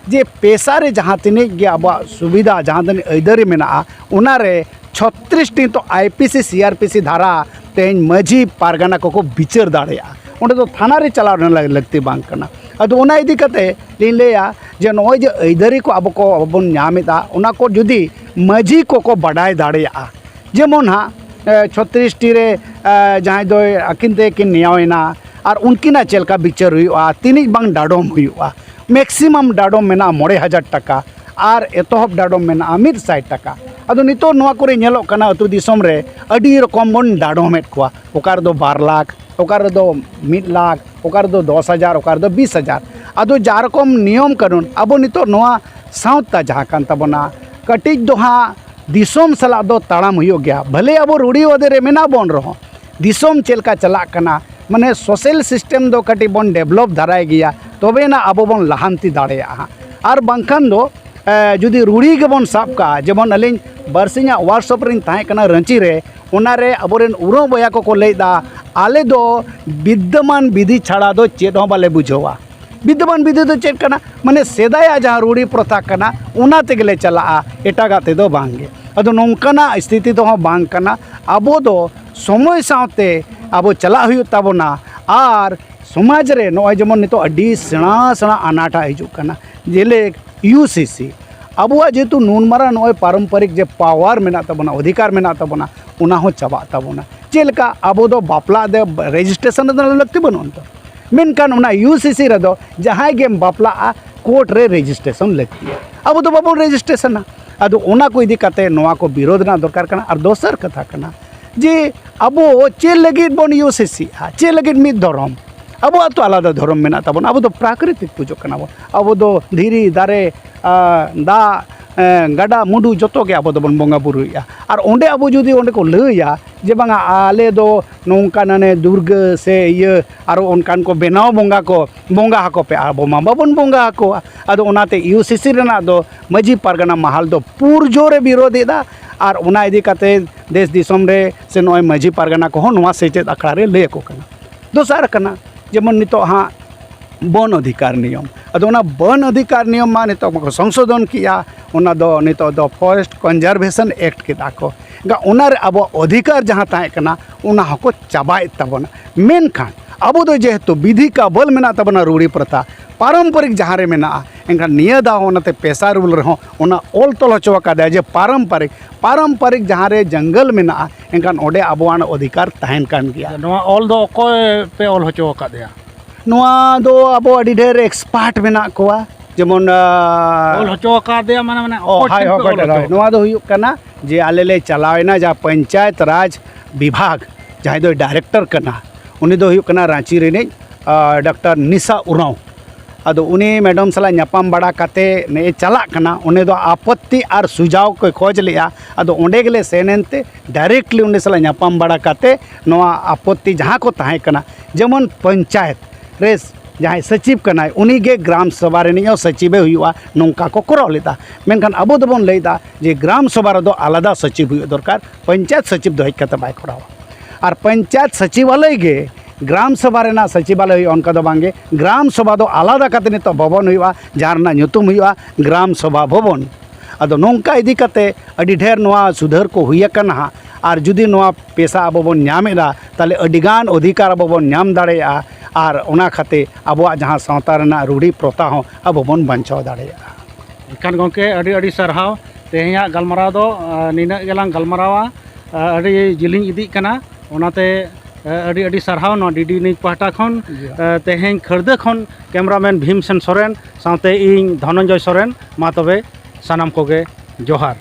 ᱡᱮ ᱯᱮᱥᱟ ᱨᱮ ᱡᱟᱦᱟᱸ ᱛᱤᱱᱟᱹᱜ ᱜᱮ ᱟᱵᱚᱣᱟᱜ ᱥᱩᱵᱤᱫᱷᱟ, ᱡᱟᱦᱟᱸ ᱛᱤᱱᱟᱹᱜ ᱟᱹᱭᱫᱟᱹᱨᱤ ᱢᱮᱱᱟᱜᱼᱟ, ᱚᱱᱟᱨᱮ ᱪᱷᱚᱛᱨᱤᱥ ᱴᱤ ᱱᱤᱛᱚᱜ I P C, C R P C ᱫᱷᱟᱨᱟ ᱛᱮᱦᱮᱧ ᱢᱟᱹᱡᱷᱤ ᱯᱟᱨᱜᱟᱱᱟ ᱠᱚᱠᱚ ᱵᱤᱪᱟᱹᱨ ᱫᱟᱲᱮᱭᱟᱜᱼᱟ᱾ ᱚᱸᱰᱮ ᱫᱚ ᱛᱷᱟᱱᱟ ᱨᱮ ᱪᱟᱞᱟᱣ ᱨᱮᱱᱟᱜ ᱞᱟᱹᱠᱛᱤ ᱵᱟᱝ ᱠᱟᱱᱟ᱾ ᱟᱫᱚ ᱚᱱᱟ ᱤᱫᱤ ᱠᱟᱛᱮ ᱞᱤᱧ ᱞᱟᱹᱭᱟ ᱡᱮ ᱱᱚᱜᱼᱚᱭ ᱡᱮ ᱟᱹᱭᱫᱟᱹᱨᱤ ᱠᱚ ᱟᱵᱚ ᱠᱚ, ᱟᱵᱚ ᱵᱚᱱ ᱧᱟᱢ ᱮᱫᱟ, ᱚᱱᱟ ᱠᱚ ᱡᱩᱫᱤ ᱢᱟᱹᱡᱷᱤ ᱠᱚᱠᱚ ᱵᱟᱰᱟᱭ ᱫᱟᱲᱮᱭᱟᱜᱼᱟ, ᱡᱮᱢᱚᱱ ᱦᱟᱸᱜ, ᱮ, ᱪᱷᱚᱛᱨᱤᱥ ᱴᱤ ᱨᱮ, ᱮ, ᱡᱟᱦᱟᱸᱭ ᱫᱚ ᱟᱹᱠᱤᱱ ᱛᱮᱠᱤᱱ ᱱᱮᱭᱟᱣ ᱮᱱᱟ, ᱟᱨ ᱩᱱᱠᱤᱱᱟᱜ ᱪᱮᱫ ᱞᱮᱠᱟ ᱵᱤᱪᱟᱹᱨ ᱦᱩᱭᱩᱜᱼᱟ, ᱛᱤᱱᱟᱹᱜ ᱵᱟᱝ ᱰᱟᱰᱚᱢ ᱦᱩᱭᱩᱜᱼᱟ, ᱢᱮᱠᱥᱤᱢᱟᱢ ᱰᱟᱰᱚᱢ ᱢᱮᱱᱟᱜᱼᱟ ᱢᱚᱬᱮ ᱦᱟᱡᱟᱨ ᱴᱟᱠᱟ, ᱟᱨ ᱮᱛᱚᱦᱚᱵ ᱰᱟᱰᱚᱢ ᱢᱮᱱᱟᱜᱼᱟ ᱢᱤᱫ ᱥᱟᱭ ᱴᱟᱠᱟ᱾ ᱟᱫᱚ ᱱᱤᱛᱚᱜ ᱱᱚᱣᱟ ᱠᱚᱨᱮ ᱧᱮᱞᱚᱜ ᱠᱟᱱᱟ, ᱟᱹᱛᱩ ᱫᱤᱥᱚᱢ ᱨᱮ ᱟᱹᱰᱤ ᱨᱚᱠᱚᱢ ᱵᱚᱱ ᱰᱟᱰᱚᱢᱮᱫ ᱠᱚᱣᱟ, ᱚᱠᱟ ᱨᱮᱫᱚ ᱵᱟᱨ ᱞᱟᱠᱷ, ᱚᱠᱟ ᱨᱮᱫᱚ ᱢᱤᱫ ᱞᱟᱠᱷ, ᱚᱠᱟ ᱨᱮᱫᱚ ᱫᱚᱥ ᱦᱟᱡᱟᱨ, ᱚᱠᱟ ᱨᱮᱫᱚ ᱵᱤᱥ ᱦᱟᱡᱟᱨ᱾ ᱟᱫᱚ ᱡᱟ ᱨᱚᱠᱚᱢ ᱱᱤᱭᱚᱢ ᱠᱟᱹᱱᱩᱱ, ᱟᱵᱚ ᱱᱤᱛᱚᱜ ᱱᱚᱣᱟ ᱥᱟᱶᱛᱟ ᱡᱟᱦᱟᱸ ᱠᱟᱱ ᱛᱟᱵᱚᱱᱟ, ᱠᱟᱹᱴᱤᱡ ᱫᱚ ᱦᱟᱸᱜ ᱫᱤᱥᱚᱢ ᱥᱟᱞᱟᱜ ᱫᱚ ᱛᱟᱲᱟᱢ ᱦᱩᱭᱩᱜ ᱜᱮᱭᱟ᱾ ᱵᱷᱟᱞᱮ ᱟᱵᱚ ᱨᱩᱲᱤ ᱵᱟᱫᱮ ᱨᱮ ᱢᱮᱱᱟᱜ ᱵᱚᱱ ᱨᱮᱦᱚᱸ, ᱫᱤᱥᱚᱢ ᱪᱮᱫ ᱞᱮᱠᱟ ᱪᱟᱞᱟᱜ ᱠᱟᱱᱟ, ᱢᱟᱱᱮ social system ᱫᱚ ᱠᱟᱹᱴᱤᱡ ᱵᱚᱱ develop ᱫᱷᱟᱨᱟᱭ ᱜᱮᱭᱟ, ᱛᱚᱵᱮᱱᱟ ᱟᱵᱚ ᱵᱚᱱ ᱞᱟᱦᱟᱱᱛᱤ ᱫᱟᱲᱮᱭᱟᱜᱼᱟ ᱦᱟᱸᱜ᱾ ᱟᱨ ᱵᱟᱝᱠᱷᱟᱱ ᱫᱚ, ᱮ, ᱡᱩᱫᱤ ᱨᱩᱲᱤ ᱜᱮᱵᱚᱱ ᱥᱟᱵ ᱠᱟᱜᱼᱟ, ᱡᱮᱢᱚᱱ ᱟᱹᱞᱤᱧ ᱵᱟᱨᱥᱤᱧᱟᱜ workshop ᱨᱤᱧ ᱛᱟᱦᱮᱸ ᱠᱟᱱᱟ ᱨᱟᱺᱪᱤ ᱨᱮ, ᱚᱱᱟᱨᱮ ᱟᱵᱚᱨᱮᱱ ᱩᱨᱟᱹᱣ ᱵᱚᱭᱦᱟ ᱠᱚᱠᱚ ᱞᱟᱹᱭᱫᱟ, "ᱟᱞᱮ ᱫᱚ ᱵᱤᱫᱽᱫᱚᱢᱟᱱ ᱵᱤᱫᱷᱤ ᱪᱷᱟᱲᱟ ᱫᱚ ᱪᱮᱫ ᱦᱚᱸ ᱵᱟᱞᱮ ᱵᱩᱡᱷᱟᱹᱣᱟ᱾" ᱵᱤᱫᱽᱫᱚᱢᱟᱱ ᱵᱤᱫᱷᱤ ᱫᱚ ᱪᱮᱫ ᱠᱟᱱᱟ? ᱢᱟᱱᱮ ᱥᱮᱫᱟᱭᱟᱜ ᱡᱟᱦᱟᱸ ᱨᱩᱲᱤ ᱯᱨᱚᱛᱷᱟ ᱠᱟᱱᱟ, ᱚᱱᱟ ᱛᱮᱜᱮᱞᱮ ᱪᱟᱞᱟᱜᱼᱟ, ᱮᱴᱟᱜᱟᱜ ᱛᱮᱫᱚ ᱵᱟᱝᱜᱮ᱾ ᱟᱫᱚ ᱱᱚᱝᱠᱟᱱᱟᱜ ᱥᱛᱷᱤᱛᱤ ᱫᱚᱦᱚᱸ ᱵᱟᱝ ᱠᱟᱱᱟ᱾ ᱟᱵᱚ ᱫᱚ ᱥᱚᱢᱚᱭ ᱥᱟᱶᱛᱮ ᱟᱵᱚ ᱪᱟᱞᱟᱜ ᱦᱩᱭᱩᱜ ᱛᱟᱵᱚᱱᱟ᱾ ᱟᱨ ᱥᱚᱢᱟᱡᱽ ᱨᱮ ᱱᱚᱜᱼᱚᱭ ᱡᱮᱢᱚᱱ ᱱᱤᱛᱚᱜ ᱟᱹᱰᱤ ᱥᱮᱬᱟ ᱥᱮᱬᱟ ᱟᱱᱟᱴ ᱦᱤᱡᱩᱜ ᱠᱟᱱᱟ, ᱡᱮᱞᱮᱠ ᱤᱭᱩ ᱥᱤ ᱥᱤ᱾ ᱟᱵᱚᱣᱟᱜ ᱡᱮᱦᱮᱛᱩ ᱱᱩᱱ ᱢᱟᱨᱟᱝ ᱱᱚᱜᱼᱚᱭ ᱯᱟᱨᱚᱢᱯᱚᱨᱤᱠ ᱡᱮ power ᱢᱮᱱᱟᱜ ᱛᱟᱵᱚᱱᱟ, ᱚᱫᱷᱤᱠᱟᱨ ᱢᱮᱱᱟᱜ ᱛᱟᱵᱚᱱᱟ, ᱚᱱᱟ ᱦᱚᱸ ᱪᱟᱵᱟᱜ ᱛᱟᱵᱚᱱᱟ᱾ ᱪᱮᱫ ᱞᱮᱠᱟ ᱟᱵᱚ ᱫᱚ ᱵᱟᱯᱞᱟᱜ ᱫᱮ registration ᱨᱮᱱᱟᱜ ᱞᱟᱹᱠᱛᱤ ᱵᱟᱹᱱᱩᱜᱼᱟ ᱱᱤᱛᱚᱜ, ᱢᱮᱱᱠᱷᱟᱱ ᱚᱱᱟ ᱤᱭᱩ ᱥᱤ ᱥᱤ ᱨᱮᱫᱚ ᱡᱟᱦᱟᱸᱭ ᱜᱮᱢ ᱵᱟᱯᱞᱟᱜᱼᱟ, court ᱨᱮ registration ᱞᱟᱹᱠᱛᱤᱭᱟ᱾ ᱟᱵᱚ ᱫᱚ ᱵᱟᱵᱚᱱ ᱨᱮᱡᱤᱥᱴᱨᱮᱥᱚᱱᱟ᱾ ᱟᱫᱚ ᱚᱱᱟ ᱠᱚ ᱤᱫᱤ ᱠᱟᱛᱮ ᱱᱚᱣᱟ ᱠᱚ ᱵᱤᱨᱳᱫᱷ ᱨᱮᱱᱟᱜ ᱫᱚᱨᱠᱟᱨ ᱠᱟᱱᱟ᱾ ᱟᱨ ᱫᱚᱥᱟᱨ ᱠᱟᱛᱷᱟ ᱠᱟᱱᱟ ᱡᱮ ᱟᱵᱚ ᱪᱮᱫ ᱞᱟᱹᱜᱤᱫ ᱵᱚᱱ ᱤᱭᱩ ᱥᱤ ᱥᱤᱜᱼᱟ? ᱪᱮᱫ ᱞᱟᱹᱜᱤᱫ ᱢᱤᱫ ᱫᱷᱚᱨᱚᱢ? ᱟᱵᱚᱣᱟᱜ ᱛᱚ ᱟᱞᱟᱫᱟ ᱫᱷᱚᱨᱚᱢ ᱢᱮᱱᱟᱜ ᱛᱟᱵᱚᱱᱟ᱾ ᱟᱵᱚ ᱫᱚ ᱯᱨᱟᱠᱨᱤᱛᱤᱠ ᱯᱩᱡᱟᱹ ᱠᱟᱱᱟ ᱵᱚᱱ᱾ ᱟᱵᱚ ᱫᱚ ᱫᱷᱤᱨᱤ, ᱫᱟᱨᱮ, ᱟᱨ ᱫᱟᱜ, ᱮᱸ, ᱜᱟᱰᱟ, ᱢᱩᱰᱩ ᱡᱚᱛᱚ ᱜᱮ ᱟᱵᱚ ᱫᱚᱵᱚᱱ ᱵᱚᱸᱜᱟ ᱵᱩᱨᱩᱭᱮᱫᱼᱟ᱾ ᱟᱨ ᱚᱸᱰᱮ ᱟᱵᱚ ᱡᱩᱫᱤ ᱚᱸᱰᱮ ᱠᱚ ᱞᱟᱹᱭᱟ ᱡᱮ ᱵᱟᱝᱟ ᱟᱞᱮ ᱫᱚ ᱱᱚᱝᱠᱟ ᱱᱟᱱᱮ ᱫᱩᱨᱜᱟᱹ ᱥᱮ ᱤᱭᱟᱹ ᱟᱨᱚ ᱚᱱᱠᱟᱱ ᱠᱚ ᱵᱮᱱᱟᱣ ᱵᱚᱸᱜᱟ ᱠᱚ, ᱵᱚᱸᱜᱟ ᱟᱠᱚ ᱯᱮ, ᱟᱵᱚ ᱢᱟ ᱵᱟᱵᱚᱱ ᱵᱚᱸᱜᱟ ᱟᱠᱚᱣᱟ᱾ ᱟᱫᱚ ᱚᱱᱟᱛᱮ ᱤᱭᱩ ᱥᱤ ᱥᱤ ᱨᱮᱱᱟᱜ ᱫᱚ ᱢᱟᱹᱡᱷᱤ ᱯᱟᱨᱜᱟᱱᱟ ᱢᱟᱦᱟᱞ ᱫᱚ ᱯᱩᱨᱡᱳᱨᱮ ᱵᱤᱨᱳᱫᱷ ᱮᱫᱟ᱾ ᱟᱨ ᱚᱱᱟ ᱤᱫᱤ ᱠᱟᱛᱮ ᱫᱮᱥ ᱫᱤᱥᱚᱢ ᱨᱮ ᱥᱮ ᱱᱚᱜᱼᱚᱭ ᱢᱟᱹᱡᱷᱤ ᱯᱟᱨᱜᱟᱱᱟ ᱠᱚᱦᱚᱸ ᱱᱚᱣᱟ ᱥᱮᱪᱮᱫ ᱟᱠᱷᱲᱟ ᱨᱮ ᱞᱟᱹᱭ ᱟᱠᱚ ᱠᱟᱱᱟ᱾ ᱫᱚᱥᱟᱨ ᱠᱟᱱᱟ, ᱡᱮᱢᱚᱱ ᱱᱤᱛᱚᱜ ᱦᱟᱸᱜ ᱵᱚᱱ ᱚᱫᱷᱤᱠᱟᱨ ᱱᱤᱭᱚᱢ᱾ ᱟᱫᱚ ᱚᱱᱟ ᱵᱚᱱ ᱚᱫᱷᱤᱠᱟᱨ ᱱᱤᱭᱚᱢ ᱢᱟ ᱱᱤᱛᱚᱜ ᱢᱟᱠᱚ ᱥᱚᱝᱥᱳᱫᱷᱚᱱ ᱠᱮᱜᱼᱟ, ᱚᱱᱟ ᱫᱚ ᱱᱤᱛᱚᱜ ᱫᱚ Forest Conservation Act ᱠᱮᱫᱟ ᱠᱚ᱾ ᱮᱱᱠᱷᱟᱱ ᱚᱱᱟᱨᱮ ᱟᱵᱚᱣᱟᱜ ᱚᱫᱷᱤᱠᱟᱨ ᱡᱟᱦᱟᱸ ᱛᱟᱦᱮᱸ ᱠᱟᱱᱟ, ᱚᱱᱟ ᱦᱚᱸᱠᱚ ᱪᱟᱵᱟᱭᱮᱫ ᱛᱟᱵᱚᱱᱟ᱾ ᱢᱮᱱᱠᱷᱟᱱ ᱟᱵᱚ ᱫᱚ ᱡᱮᱦᱮᱛᱩ ᱵᱤᱫᱷᱤ ᱠᱟ ᱵᱚᱞ ᱢᱮᱱᱟᱜ ᱛᱟᱵᱚᱱᱟ, ᱨᱩᱲᱤ ᱯᱨᱚᱛᱷᱟ ᱯᱟᱨᱚᱢᱯᱚᱨᱤᱠ ᱡᱟᱦᱟᱸ ᱨᱮ ᱢᱮᱱᱟᱜᱼᱟ, ᱮᱱᱠᱷᱟᱱ ᱱᱤᱭᱟᱹ ᱫᱷᱟᱣ ᱚᱱᱟᱛᱮ ᱯᱮᱥᱟ ᱨᱩᱞ ᱨᱮᱦᱚᱸ ᱚᱱᱟ ᱚᱞ ᱛᱚᱞ ᱦᱚᱪᱚ ᱟᱠᱟᱫᱟᱭ ᱡᱮ ᱯᱟᱨᱚᱢᱯᱚᱨᱤᱠ, ᱯᱟᱨᱚᱢᱯᱚᱨᱤᱠ ᱡᱟᱦᱟᱸ ᱨᱮ ᱡᱚᱝᱜᱚᱞ ᱢᱮᱱᱟᱜᱼᱟ, ᱮᱱᱠᱷᱟᱱ ᱚᱸᱰᱮ ᱟᱵᱚᱣᱟᱜ ᱚᱫᱷᱤᱠᱟᱨ ᱛᱟᱦᱮᱱ ᱠᱟᱱ ᱜᱮᱭᱟ᱾ ᱱᱚᱣᱟ ᱚᱞ ᱫᱚ ᱚᱠᱚᱭ ᱯᱮ ᱚᱞ ᱦᱚᱪᱚ ᱟᱠᱟᱫᱮᱭᱟ? ᱱᱚᱣᱟ ᱫᱚ ᱟᱵᱚ ᱟᱹᱰᱤ ᱰᱷᱮᱨ expert ᱢᱮᱱᱟᱜ ᱠᱚᱣᱟ, ᱡᱮᱢᱚᱱ, ᱟᱸ, ᱚᱞ ᱦᱚᱪᱚ ᱟᱠᱟᱫᱮᱭᱟ ᱢᱟᱱᱮ, ᱢᱟᱱᱮ ᱚ, ᱚᱠᱚᱭ ᱦᱳᱭ, ᱴᱷᱮᱱ ᱦᱳᱭ, ᱯᱮ ᱚᱞ ᱦᱳᱭ, ᱦᱚᱪᱚ ᱦᱳᱭ᱾ ᱟᱠᱟᱫᱟ? ᱱᱚᱣᱟ ᱫᱚ ᱦᱩᱭᱩᱜ ᱠᱟᱱᱟ ᱡᱮ ᱟᱞᱮ ᱞᱮ ᱪᱟᱞᱟᱣ ᱮᱱᱟ ᱡᱟᱦᱟᱸ ᱯᱚᱧᱪᱟᱭᱮᱛ ᱨᱟᱡᱽ ᱵᱤᱵᱷᱟᱜᱽ, ᱡᱟᱦᱟᱸᱭ ᱫᱚᱭ director ᱠᱟᱱᱟ, ᱩᱱᱤ ᱫᱚ ᱦᱩᱭᱩᱜ ᱠᱟᱱᱟ ᱨᱟᱸᱪᱤ ᱨᱤᱱᱤᱡ, ᱟᱸ, ᱰᱟᱠᱛᱟᱨ ᱱᱤᱥᱟ ᱩᱨᱟᱸᱣ᱾ ᱟᱫᱚ ᱩᱱᱤ ᱢᱮᱰᱟᱢ ᱥᱟᱞᱟᱜ ᱧᱟᱯᱟᱢ ᱵᱟᱲᱟ ᱠᱟᱛᱮ ᱱᱮᱜᱼᱮ ᱪᱟᱞᱟᱜ ᱠᱟᱱᱟ, ᱩᱱᱤ ᱫᱚ ᱟᱯᱚᱛᱛᱤ ᱟᱨ ᱥᱩᱡᱷᱟᱣ ᱠᱚᱭ ᱠᱷᱚᱡᱽ ᱞᱮᱜᱼᱟ᱾ ᱟᱫᱚ ᱚᱸᱰᱮ ᱜᱮᱞᱮ ᱥᱮᱱ ᱮᱱᱛᱮ ᱰᱟᱭᱨᱮᱠᱴᱞᱤ ᱩᱱᱤ ᱥᱟᱞᱟᱜ ᱧᱟᱯᱟᱢ ᱵᱟᱲᱟ ᱠᱟᱛᱮ ᱱᱚᱣᱟ ᱟᱯᱚᱛᱛᱤ ᱡᱟᱦᱟᱸ ᱠᱚ ᱛᱟᱦᱮᱸ ᱠᱟᱱᱟ, ᱡᱮᱢᱚᱱ ᱯᱚᱧᱪᱟᱭᱮᱛ ᱨᱮ ᱡᱟᱦᱟᱸᱭ ᱥᱚᱪᱤᱵᱽ ᱠᱟᱱᱟᱭ, ᱩᱱᱤ ᱜᱮ ᱜᱨᱟᱢ ᱥᱚᱵᱷᱟ ᱨᱤᱱᱤᱡ ᱦᱚᱸ ᱥᱚᱪᱤᱵᱮ ᱦᱩᱭᱩᱜᱼᱟ, ᱱᱚᱝᱠᱟ ᱠᱚ ᱠᱚᱨᱟᱣ ᱞᱮᱫᱟ᱾ ᱢᱮᱱᱠᱷᱟᱱ ᱟᱵᱚ ᱫᱚᱵᱚᱱ ᱞᱟᱹᱭᱫᱟ ᱡᱮ ᱜᱨᱟᱢ ᱥᱚᱵᱷᱟ ᱨᱮᱫᱚ ᱟᱞᱟᱫᱟ ᱥᱚᱪᱤᱵᱽ ᱦᱩᱭᱩᱜ ᱫᱚᱨᱠᱟᱨ, ᱯᱚᱧᱪᱟᱭᱮᱛ ᱥᱚᱪᱤᱵᱽ ᱫᱚ ᱦᱮᱡ ᱠᱟᱛᱮ ᱵᱟᱭ ᱠᱚᱨᱟᱣᱟ᱾ ᱟᱨ ᱯᱚᱧᱪᱟᱭᱮᱛ ᱥᱚᱪᱤᱵᱟᱞᱚᱭ ᱜᱮ ᱜᱨᱟᱢ ᱥᱚᱵᱷᱟ ᱨᱮᱱᱟᱜ ᱥᱚᱪᱤᱵᱟᱞᱚᱭ ᱦᱩᱭᱩᱜᱼᱟ, ᱚᱱᱠᱟ ᱫᱚ ᱵᱟᱝᱜᱮ᱾ ᱜᱨᱟᱢ ᱥᱚᱵᱷᱟ ᱫᱚ ᱟᱞᱟᱫᱟ ᱠᱟᱛᱮ ᱱᱤᱛᱚᱜ ᱵᱷᱚᱵᱚᱱ ᱦᱩᱭᱩᱜᱼᱟ, ᱡᱟᱦᱟᱸ ᱨᱮᱱᱟᱜ ᱧᱩᱛᱩᱢ ᱦᱩᱭᱩᱜᱼᱟ ᱜᱨᱟᱢ ᱥᱚᱵᱷᱟ ᱵᱷᱚᱵᱚᱱ᱾ ᱟᱫᱚ ᱱᱚᱝᱠᱟ ᱤᱫᱤ ᱠᱟᱛᱮ ᱟᱹᱰᱤ ᱰᱷᱮᱨ ᱱᱚᱣᱟ ᱥᱩᱫᱷᱟᱹᱨ ᱠᱚ ᱦᱩᱭ ᱟᱠᱟᱱᱟ ᱦᱟᱸᱜ᱾ ᱟᱨ ᱡᱩᱫᱤ ᱱᱚᱣᱟ ᱯᱮᱥᱟ ᱟᱵᱚ ᱵᱚᱱ ᱧᱟᱢ ᱮᱫᱟ, ᱛᱟᱦᱚᱞᱮ ᱟᱹᱰᱤᱜᱟᱱ ᱚᱫᱷᱤᱠᱟᱨ ᱟᱵᱚ ᱵᱚᱱ ᱧᱟᱢ ᱫᱟᱲᱮᱭᱟᱜᱼᱟ᱾ ᱟᱨ ᱚᱱᱟ ᱠᱷᱟᱹᱛᱤᱨ ᱟᱵᱚᱣᱟᱜ ᱡᱟᱦᱟᱸ ᱥᱟᱶᱛᱟ ᱨᱮᱱᱟᱜ ᱨᱩᱲᱤ ᱯᱨᱚᱛᱷᱟ ᱦᱚᱸ ᱟᱵᱚ ᱵᱚᱱ ᱵᱟᱧᱪᱟᱣ ᱫᱟᱲᱮᱭᱟᱜᱼᱟ᱾ ᱮᱱᱠᱷᱟᱱ ᱜᱚᱢᱠᱮ, ᱟᱹᱰᱤ ᱟᱹᱰᱤ ᱥᱟᱨᱦᱟᱣ ᱛᱮᱦᱮᱧᱟᱜ ᱜᱟᱞᱢᱟᱨᱟᱣ ᱫᱚ᱾ ᱟᱨ ᱱᱤᱱᱟᱹᱜ ᱜᱮᱞᱟᱝ ᱜᱟᱞᱢᱟᱨᱟᱣᱟ᱾ ᱟᱨ ᱟᱹᱰᱤ ᱡᱤᱞᱤᱧ ᱤᱫᱤᱜ ᱠᱟᱱᱟ, ᱚᱱᱟᱛᱮ ᱟᱨ ᱟᱹᱰᱤ ᱟᱹᱰᱤ ᱥᱟᱨᱦᱟᱣ ᱱᱚᱣᱟ ᱰᱤᱰᱤ ᱱᱤᱭᱩᱡᱽ ᱯᱟᱦᱴᱟ ᱠᱷᱚᱱ᱾ ᱡᱚᱦᱟᱨ᱾ ᱟᱨ ᱛᱮᱦᱮᱧ ᱠᱷᱟᱹᱨᱫᱟᱹ ᱠᱷᱚᱱ ᱠᱮᱢᱨᱟᱢᱮᱱ ᱵᱷᱤᱢᱥᱮᱱ ᱥᱚᱨᱮᱱ ᱥᱟᱶᱛᱮ ᱤᱧ ᱫᱷᱚᱱᱚᱱᱡᱚᱭ ᱥᱚᱨᱮᱱ, ᱢᱟ ᱛᱚᱵᱮ ᱥᱟᱱᱟᱢ ᱠᱚᱜᱮ ᱡᱚᱦᱟᱨ᱾